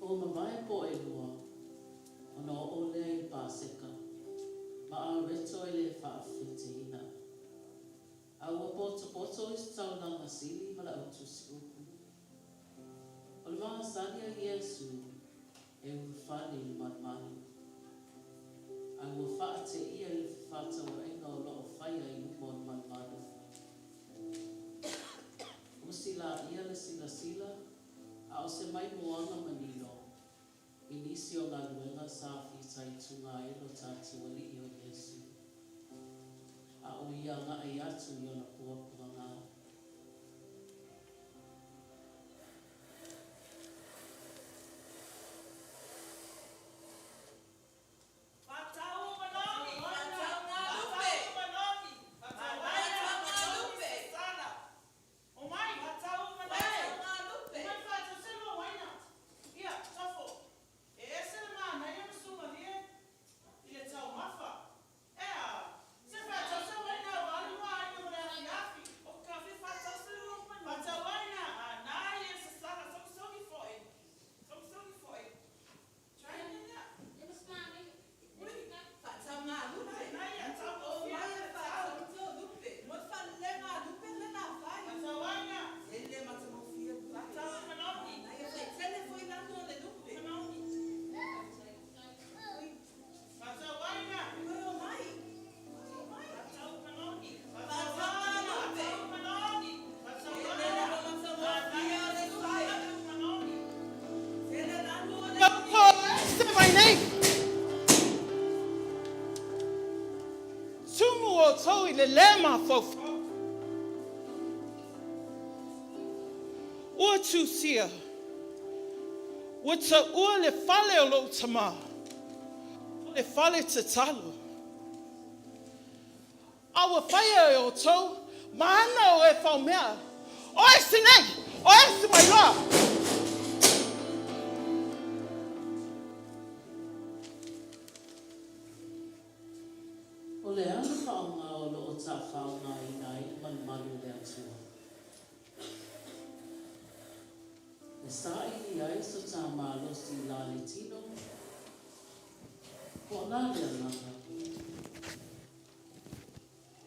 Ua mavae po ʻelua, ona oo lea i le Paseka, ma areto e le faafeteina. A ua potopoto Ositaulaga sili ma le au tusiupu. O le masani a Iesu e ulufale i le malumalu. A ua faateia i le fefatauaiga o lo o faia i luma o le malumalu. Usi laia le silasila, a o se maimoaga manino i nisi o galuega sa fitaituga ai lo tatou Alii o Iesu. A o ia agai atu i ona puapuaga. i le lē mafaufau. Ua tusia, ua taua le fale o lou Tamā, o le fale tatalo. A ua faia e outou ma ana o e faumea, o esi nei, o esi mai loa. O le a le faaaoga o lo o taafaaaogāina ai le malumalu o le Atua? E saili ai so tā malosi i la le tino, po o le a le agaga?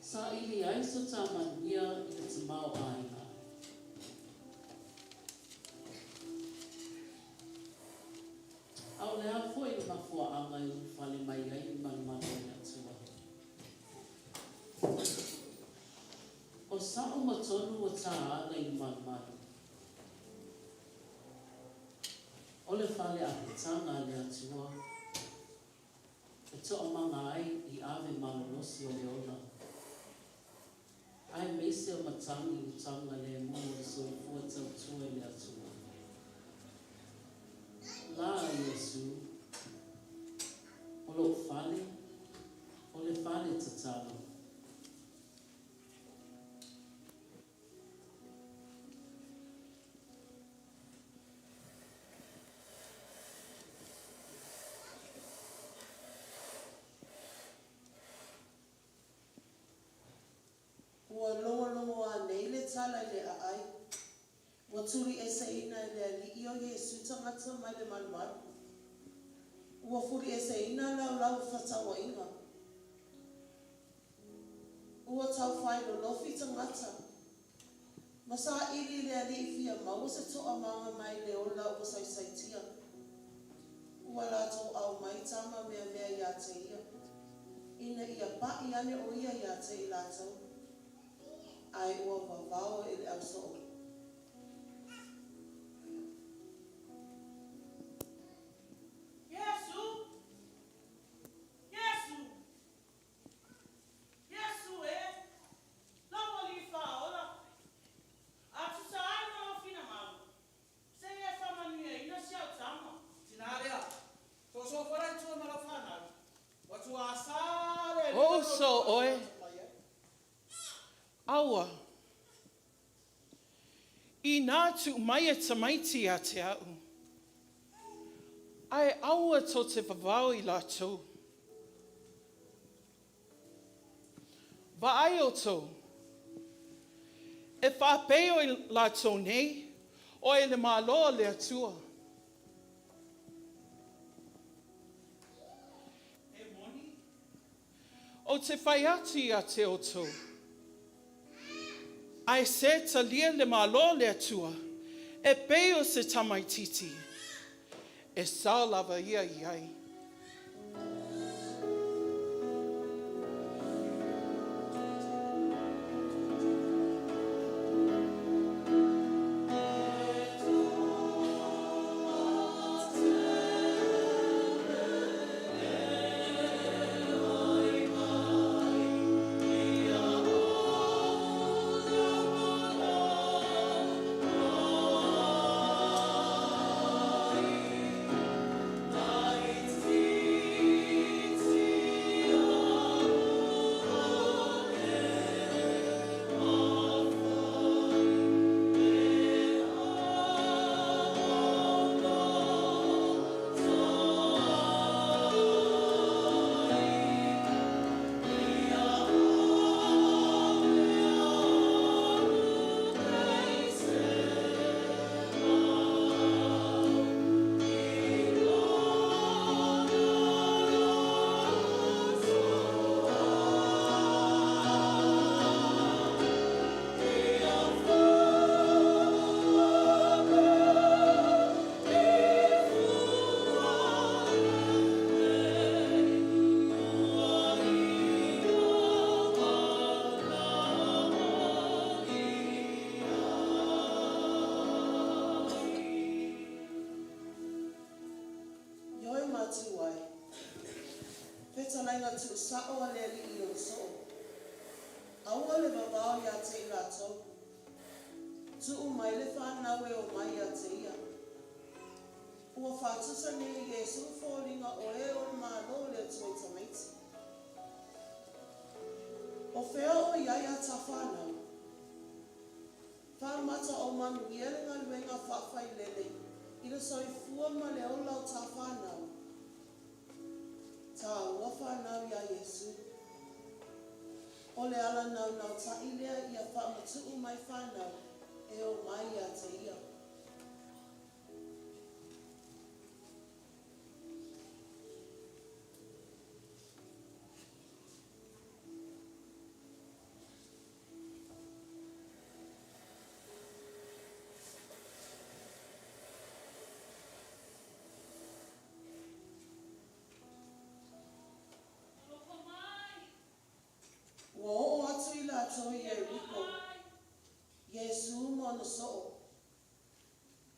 Saili ai so tā manuia i le tamaoaiga. A o le a foi le mafuaaga e ulufale mai ai le malumalu o le Atua? O sa'o ma tonu ua tā ala i le malumalu. O le fale apitaga a le Atua e toamaga ai i ave malolosi o le ola, aemaise o matagi i le saogalemu o le soifua tautua i le Atua. La a Iesu, O lou fale, o le fale tatalo. Ua logologo anei le tala i le aai, ua tulieseina e le Alii o Iesu tagata mai le malumalu, ua fulieseina laulau o fefaatauaiga, ua taufai lolofi tagata, ma saili i le Alii fia maua se toamaga mai le ola ua saisaitia. Ua latou aumai tama meamea ia te ia, ina ia paʻi ane o ia ia te i latou, ae ua vavao e le ausoo. Iesu! Iesu! Iesu e! Lou Alii Faaola, a tusa ai ma Lou finagalo, se i e faamanuiaina si au tama. Tina lea, soosoo fola i tua ma lau fanau, ua tuuasa le alii O ma uso lou oe, mai ai. Aua. Inā tuu mai e tamaiti ia te a'u, ae aua tou te vavao i latou. Vaai outou, e faapei o i latou nei o e le Malo o le Atua. E moni, ou te fai atu ia te outou, ae se talia le Malo o le Atua e pei o se tamaitiiti, e sao lava ia i ai. Ioe matua e, fetalaiga tuusao a le Alii i Lona soo. Aua le vavao ia te i latou. Tuu mai le fanau e omai ia te ia. Ua faatusa nei e Iesu foliga o e o le Malo o le Atua i tamaiti. O fea o i ai a ta fanau? Faamata o manuia le galuega faafailele i le soifua ma le ola o ta fanau. Taua fanau iā Iesu. O le ala naunautaʻi lea ia faamatuu mai fanau e omai ia te ia. Ua oo atu i latou i Ieriko, Iesu ma ona soo,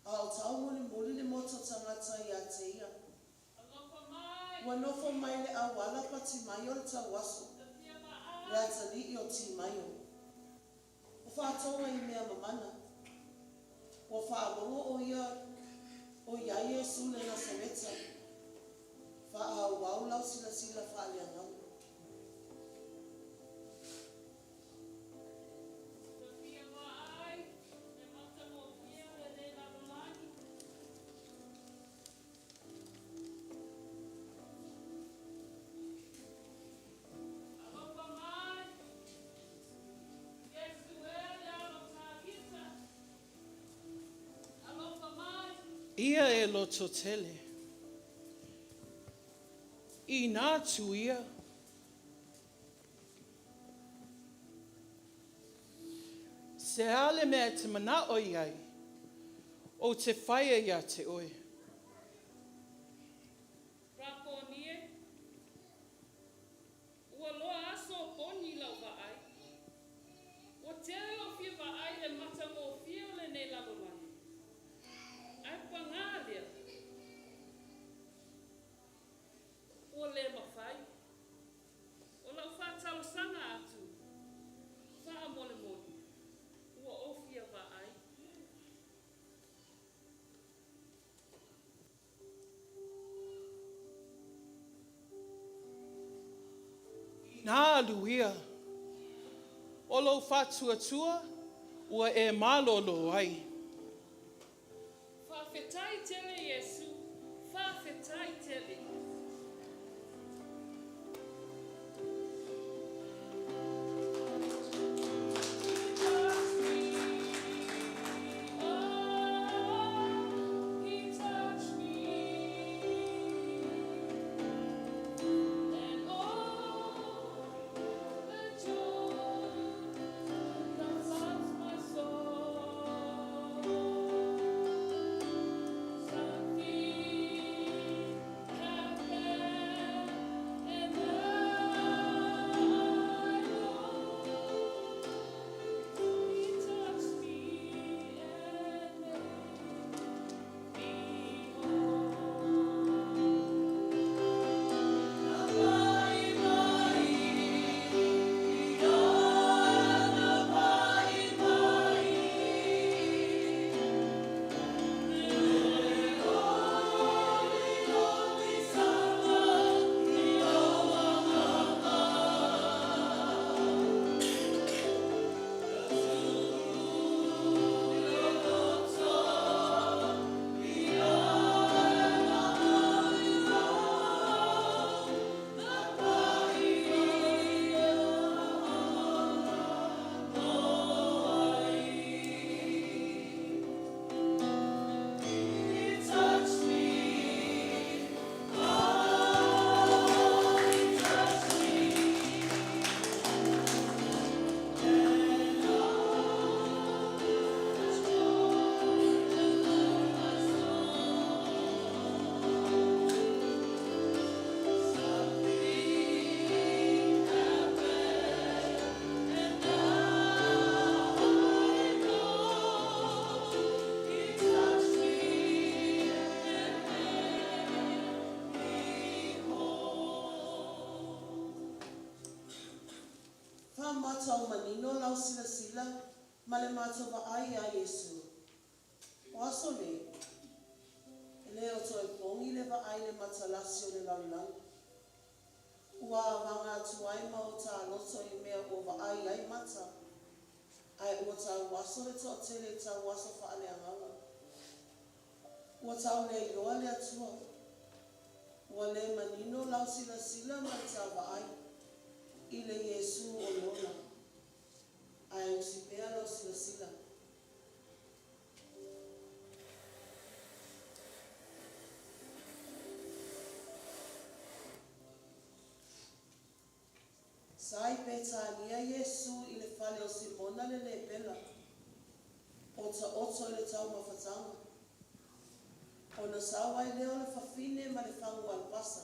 a o taumolimoli le motu o tagata ia te ia. Ua nofo mai le auala Patimaio le tauaso, le atalii o Timaio. O faatoga i mea mamana. Ua faalogo o ia o i ai Iesu le Nasareta. Faaauau lau silasila faaleagaga. Ia e lototele. Inā atu ia. Se a le mea e te manao i ai, ou te faia iā te oe. Raponi e, Ua loa aso o poni lau vaai. Ua tele lou fia vaai i le matagofie o lenei lalolagi. Ae pagā lea, ua le mafai. O lau faatalosaga atu, faamolemole, ua ou fia vaai. Na alu ia. O lou faatuatua ua e malōlō ai. Faafetai tele Iesu, faafetai tele. matau manino lau silasila ma le matou vaai iā Iesu. O aso nei, e le o toe pogi le vaai i le matalasi o le lalolagi. Ua avaga atu ai ma o ta loto i mea ua vaai ai mata, ae ua tauaso le toatele i tauaso faaleagaga. Ua tau le iloa le Atua. Ua le manino lau silasila ma le ta vaai i le Iesu o le ola, ae usi pea lau silasila. Sa i Petania Iesu i le fale o Simona le lepela, o taoto i le taumafataga, ona sau ai lea o le fafine ma le fagu alapasa.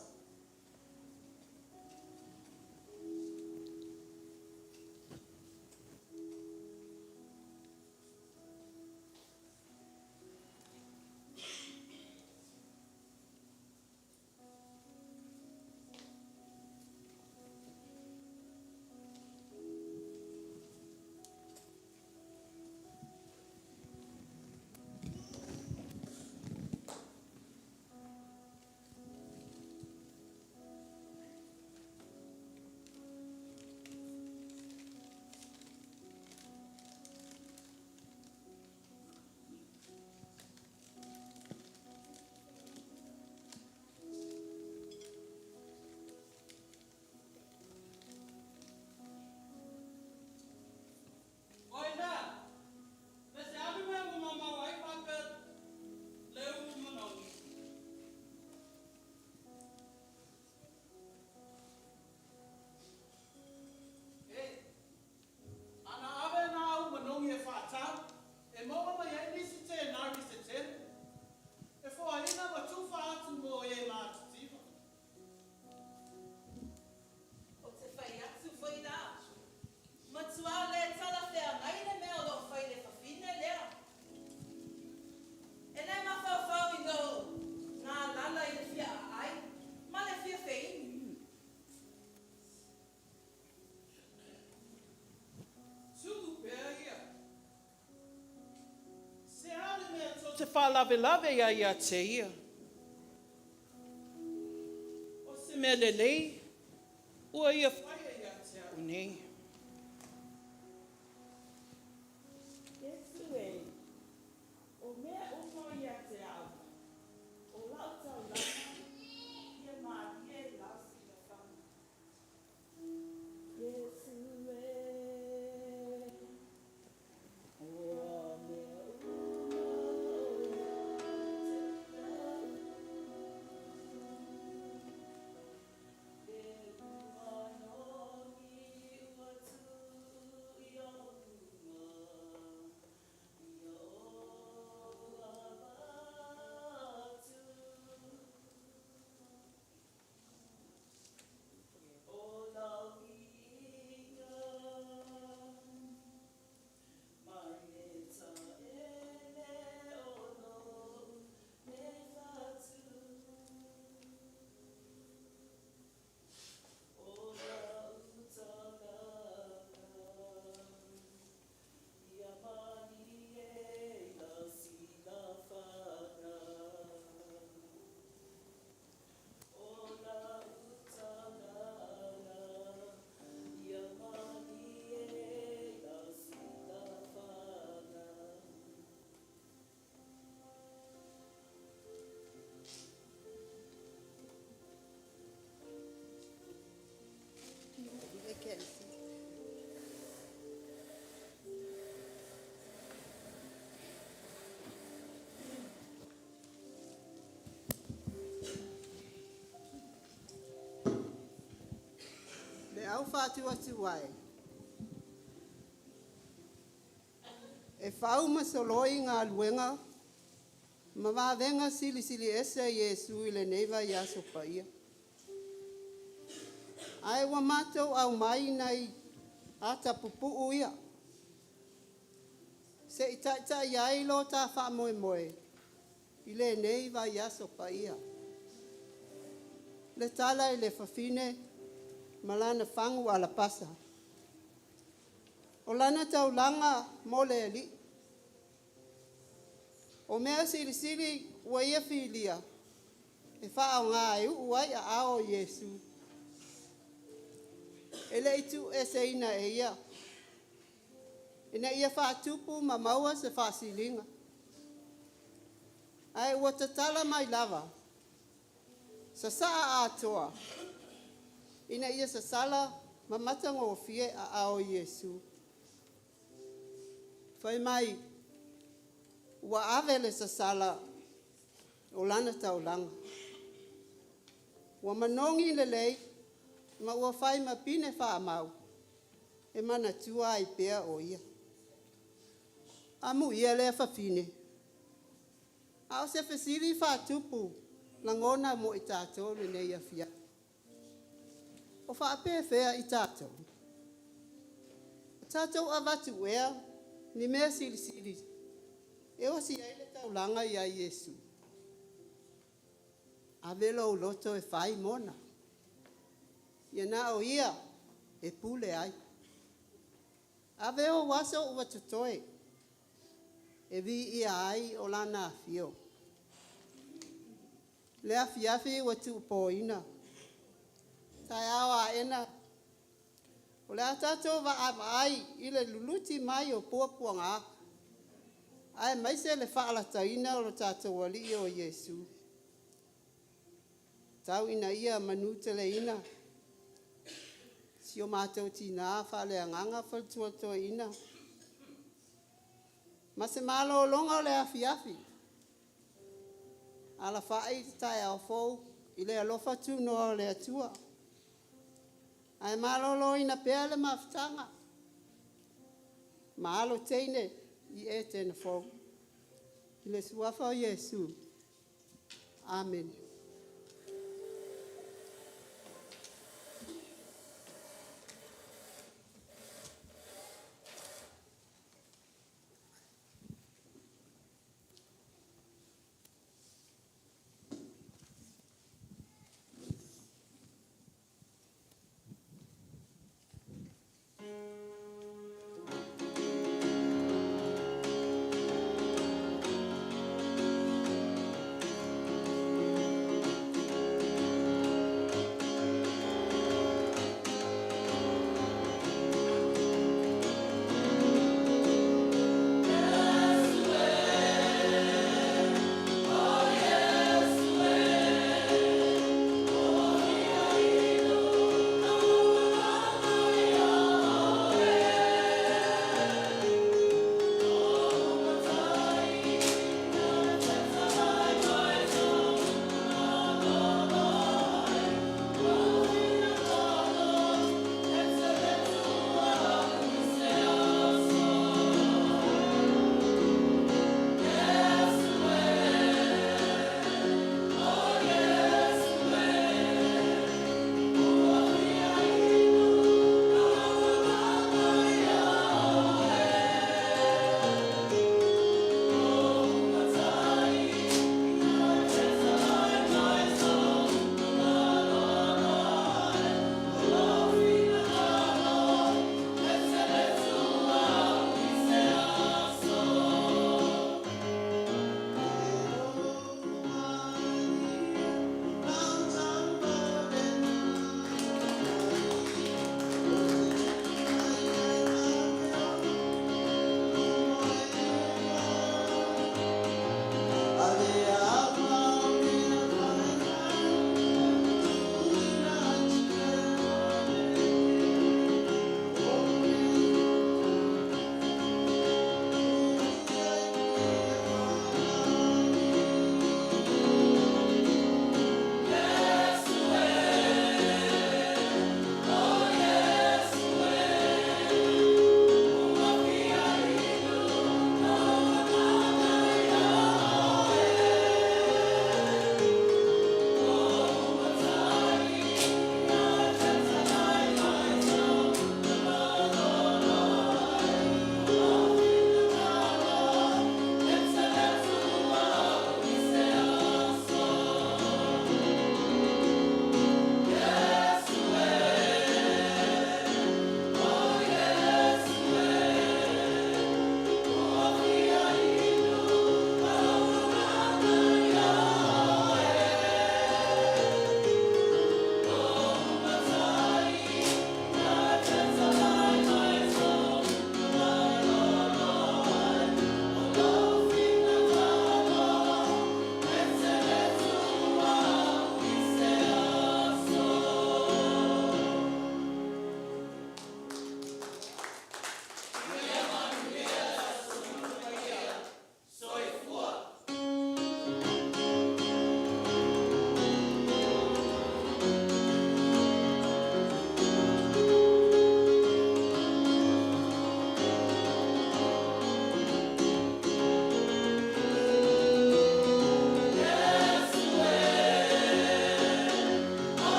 Oi na, me se ave mea ua mamao ai faapea le ulu manogi. E, ana ave nā au manogi e faatau, e maua mai ai nisi tenari se tele, e foaina ma tufa atu mo e matitiva. Ou te fai atu foi la, matua le talafeagai le mea o loo fai i le fafine lea. E le mafaufau i lou galala i le fia aai ma le fia feinu. Tuu pea ia. Se a le mea tou te faalavelave ai ia te ia? O se mea lelei ua ia faia ia te a'u nei. Iesu e, o mea uma ia te au, o lau taulaga, ia malie i lau silafaga. Iesu e, o mea uma ia te au, le manogi ua tuu i ou luma, ia ou avatu. O lau viiga, mai le taele o lou lefatu. O lau taulaga, ia malie i lau silafaga. O lau taulaga, ia malie i lau silafaga. Le au faatuatua e, e fau ma soloi galuega ma vavega silisili ese a Iesu i lenei vaiaso paia. Ae ua matou aumai nai ata pupuu ia, se'i taita'i ai lo ta faamoemoe i lenei vaiaso paia. Le tala i le fafine ma lana fagu alapasa. O lana taulaga mo le Alii. O mea silisili ua ia filia e faaaogā e uu ai aao o Iesu. E le i tuueseina e ia, ina ia faatupu ma maua se faasiliga. Ae ua tatala mai lava, sasaa atoa, ina ia sasala ma matagofie aao o Iesu. Fai mai, ua ave le sasala o lana taulaga. Ua manogi lelei ma ua fai ma pine faamau e manatua ai pea o ia. Amuia lea fafine. A o se fesili faatupu lagona mo i tatou lenei afiafi. O faapefea i tatou? O tatou avatu ea ni mea silisili e osi ai le taulaga ia Iesu? Ave lou loto e fai mona. Ia na o ia e pule ai. Ave ou aso ua totoe e viia ai o lana afio. Le afiafi ua tuupoina, taeao aena, o le a tatou vaavaai i le luluti mai o puapuaga, aemaise le faalataina o lo tatou Alii o Iesu. Tau ina ia manuteleina si o matou tina faaleagaga faletua toeaina ma se malologa o le afiafi, alafai le taeao fou i le alofa tunoa o le Atua. Ae maloloina pea le mafutaga ma alo teine i Etena fou. I le suafa o Iesu. Amene.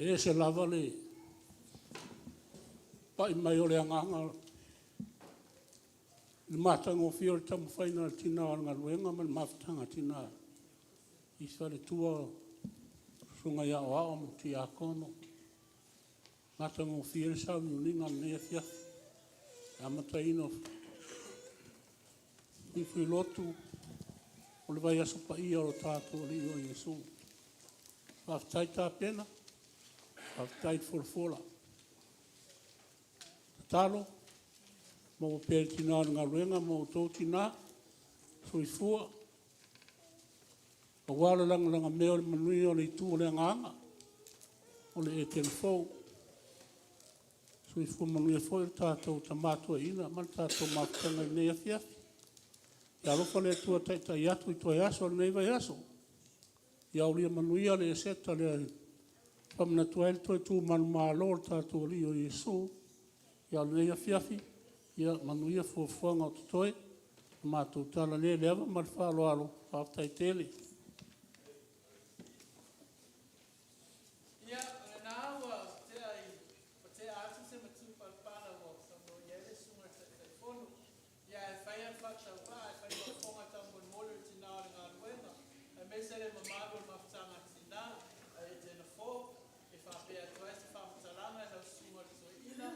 E ese lava le pai mai o le agaga i le matagofie o le taumafaiga a le tina o le galuega ma le mafutaga a tina i faletua o susuga i aoao ma tiakono. Matagofie le sauniuniga o lenei afiafi i le amataina o Fuifuilotu o le vaiaso paia o lo tatou Alii o Iesu. Faafetai tapena, faafetai le folafola. Tatalo, maua pea e le tina o le galuega ma outou tina le soifua aua le lagalagamea o le manuia o le itu o le agaga o le Etena fou. Soifua manuia foi le tatou Tama Toeaina ma le tatou mafutaga i lenei afiafi. Ia alofa le Atua e taitai atu i toe aso o lenei vaiaso, ia aulia manuia le Eseta lea e faamanatu ai le toe tu manumalo o le tatou Alii o Iesu. A o lenei afiafi, ia manuia fuafuaga o totoe. O le matou tala lea i le ava ma le faaaloalo, faafetai tele. Ia, o lena ua tea atu se matupalapala ua saunoa i ai le Susuga i le Taitaifono. Ia ae fai lava le faatauvaa, ae fai ma fofoga taumolimoli o le tina o le galuega, aemaise le mamalu o le Mafutaga a Tina a Etena Fou, e faapea atu ai se faamatalaga i lau Susuga i le Toeaina,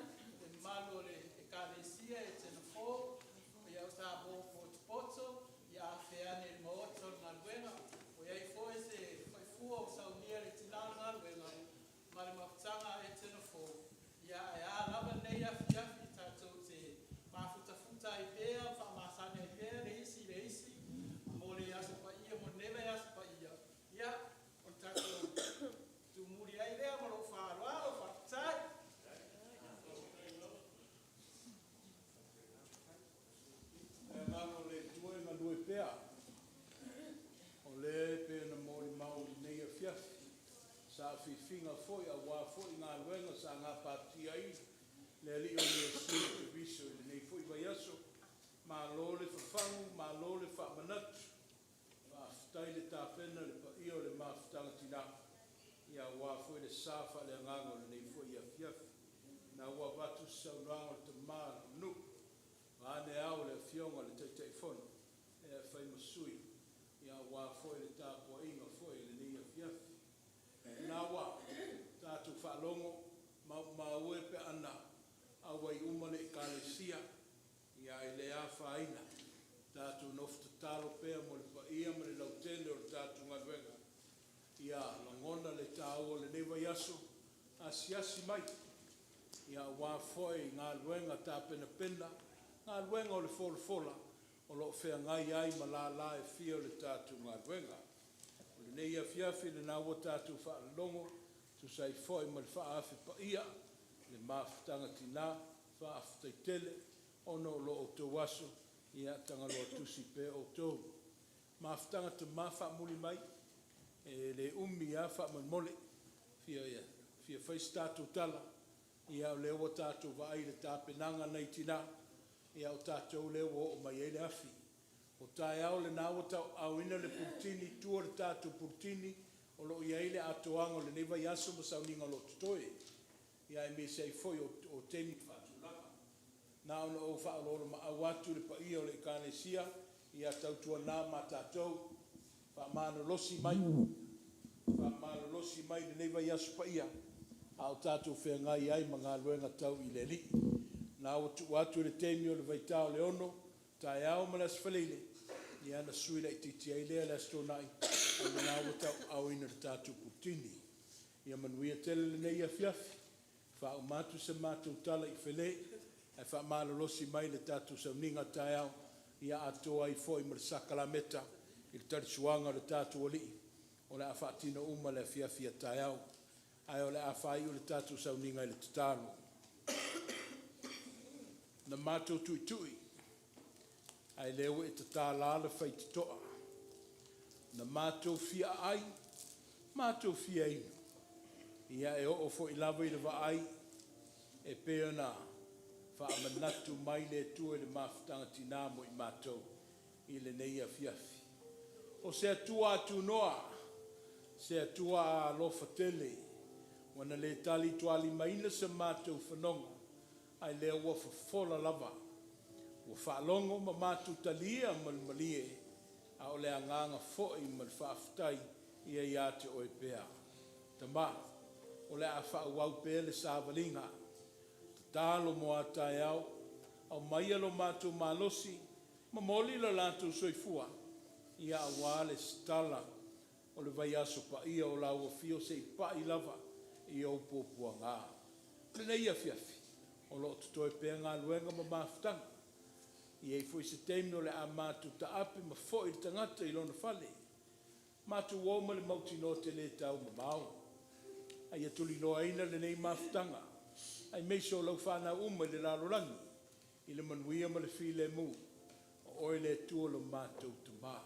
le mamalu o le Ekalesia Etena Fou, o Samoa ua potopoto, ia afe ane i le maota o le galuega, ua i ai foi se faifua ua saunia e le tina o le galuega ma le Mafutaga a Etena Fou, ae a lava lenei afiafi tatou te mafutafuta ai pea ma faamasani ai pea le isi i le isi mo le Aso Paia mo lenei vaiaso paia. Ia, o le tatou tumuli ai lea ma lou faaaloalo. Faafetai. Le Agaga o le Atua e galue pea, o lea e pei ona molimau i lenei afiafi, saafiafiga foi aua foi galuega sa gapatia ai le Alii o Iesu i le Kovisi i lenei foi vaiaso. Malo le fafagu, malo le faamanatu, faafetai le tapena i le paia o le mafutaga tina, aua foi le sa faaleagaga o lenei foi afiafi. Lena ua avatu se saunoaga a le tama o le nuu, vaeane ao le Afioga i le Taitaifono e fai ma sui aua foi le tapuaiga foi i lenei afiafi. Lena ua tatou faalogo, maumau e pe ana auai uma le Ekalesia, ae le afaina. Tatou nofo tatalo pea mo le paia ma le lautele o le tatou galuega. Ia lagona le taua o lenei vaiaso, asiasi mai aua foi galuega tapenapena, galuega o le folafola o lo o feagai ai ma lala e fia o le tatou galuega. O lenei afiafi, lena ua tatou faalogo e tusa ai foi ma le faaafe paia i le mafutaga tina, faafetai tele ona o lo outou aso, ia tagaloa tusi pea outou. Mafutaga tama faamuli mai, e le umi lava faamolemole, e fia fai se tatou tala, ia o lea ua tatou vaai i le tapenaga a nai tina, ia o tatou lea ua oo mai i ai le afi. O taeao lena ua tauaaoina le puletini i tua o le tatou puletini o lo o i ai le atoaga o lenei vaiaso ma sauniga o lo o totoe, aemaise ai foi o taimi faatulaga. Na ona ou faaoloolomaau atu i le paia o le Ekalesia, ia tautuana ma tatou faamalolosi mai, faamalolosi mai i lenei vaiaso paia a o tatou feagai ai ma galuega tau i le Alii. O lena ua tuu atu le taimi o le vaita o le 6:00 taeao ma le Aso Faraile, ia ona sui laitiiti ai lea i le Aso Toonai, o lena ua tauaaoina i le tatou puletini. Ia manuia tele lenei afiafi. Faauma atu se matou tala i Fale ae faamalolosi mai i le tatou sauniga taeao, ia atoa ai foi ma le sakalameta i le talisuaga o le tatou Alii o le a faatino uma i le afiafi a taeao. Ae o le a faaiu le tatou sauniga i le tatalo. Na matou tuitui, ae lea ua e tatala le faitotoa. Na matou fia aai, matou fia inu, ia e oo foi lava i le vaai e pei ona faamanatu mai le Atua i le mafutaga tina mo i matou i lenei afiafi. O se Atua atunoa, se Atua alofa tele. Ua na le talitualimaina se matou fanoga, ae lea ua fofola lava. Ua faalogo ma matou talia ma le malie, a o le agaga foi ma le faafetai ia ia te Oe pea. Tama, o le a faaauau pea le savaliga, tatalo mo a taeao, aumaia lo matou malosi, momoli lo latou soifua, ia auā le tala o le vaiaso paia o lau Afio seia pa'i lava i Ou puapuaga. O lenei afiafi, o lo o totoe pea galuega ma mafutaga. E i ai foi se taimi o le a matou taape ma fo'i le tagata i lona fale, matou o ma le mautinoa e te le taumamao. A ia tuliloaina lenei mafutaga aemaise o lau fanau uma i le lalolagi i le manuia ma le filemu, o Oe le Atua lo matou Tama.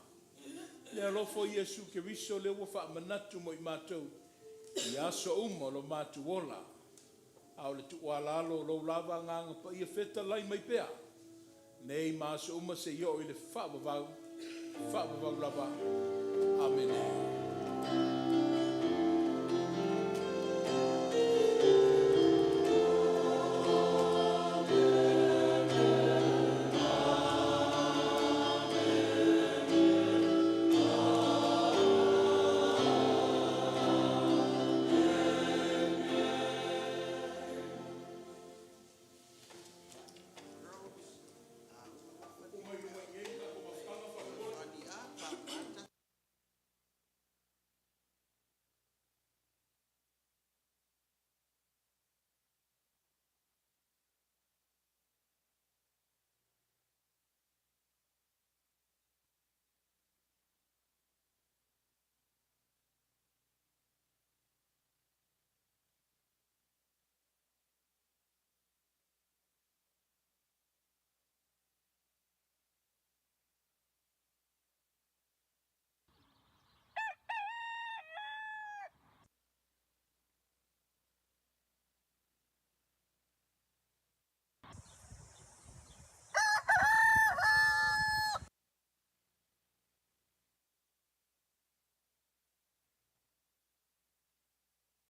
Le alofa o Iesu Keriso lea ua faamanatu mo i matou i aso uma o lo matou ola, a o le tuualalo o Lou lava Agaga Paia fetalai mai pea, nei ma aso uma seia oo i le faavavau, faavavau lava. Amene.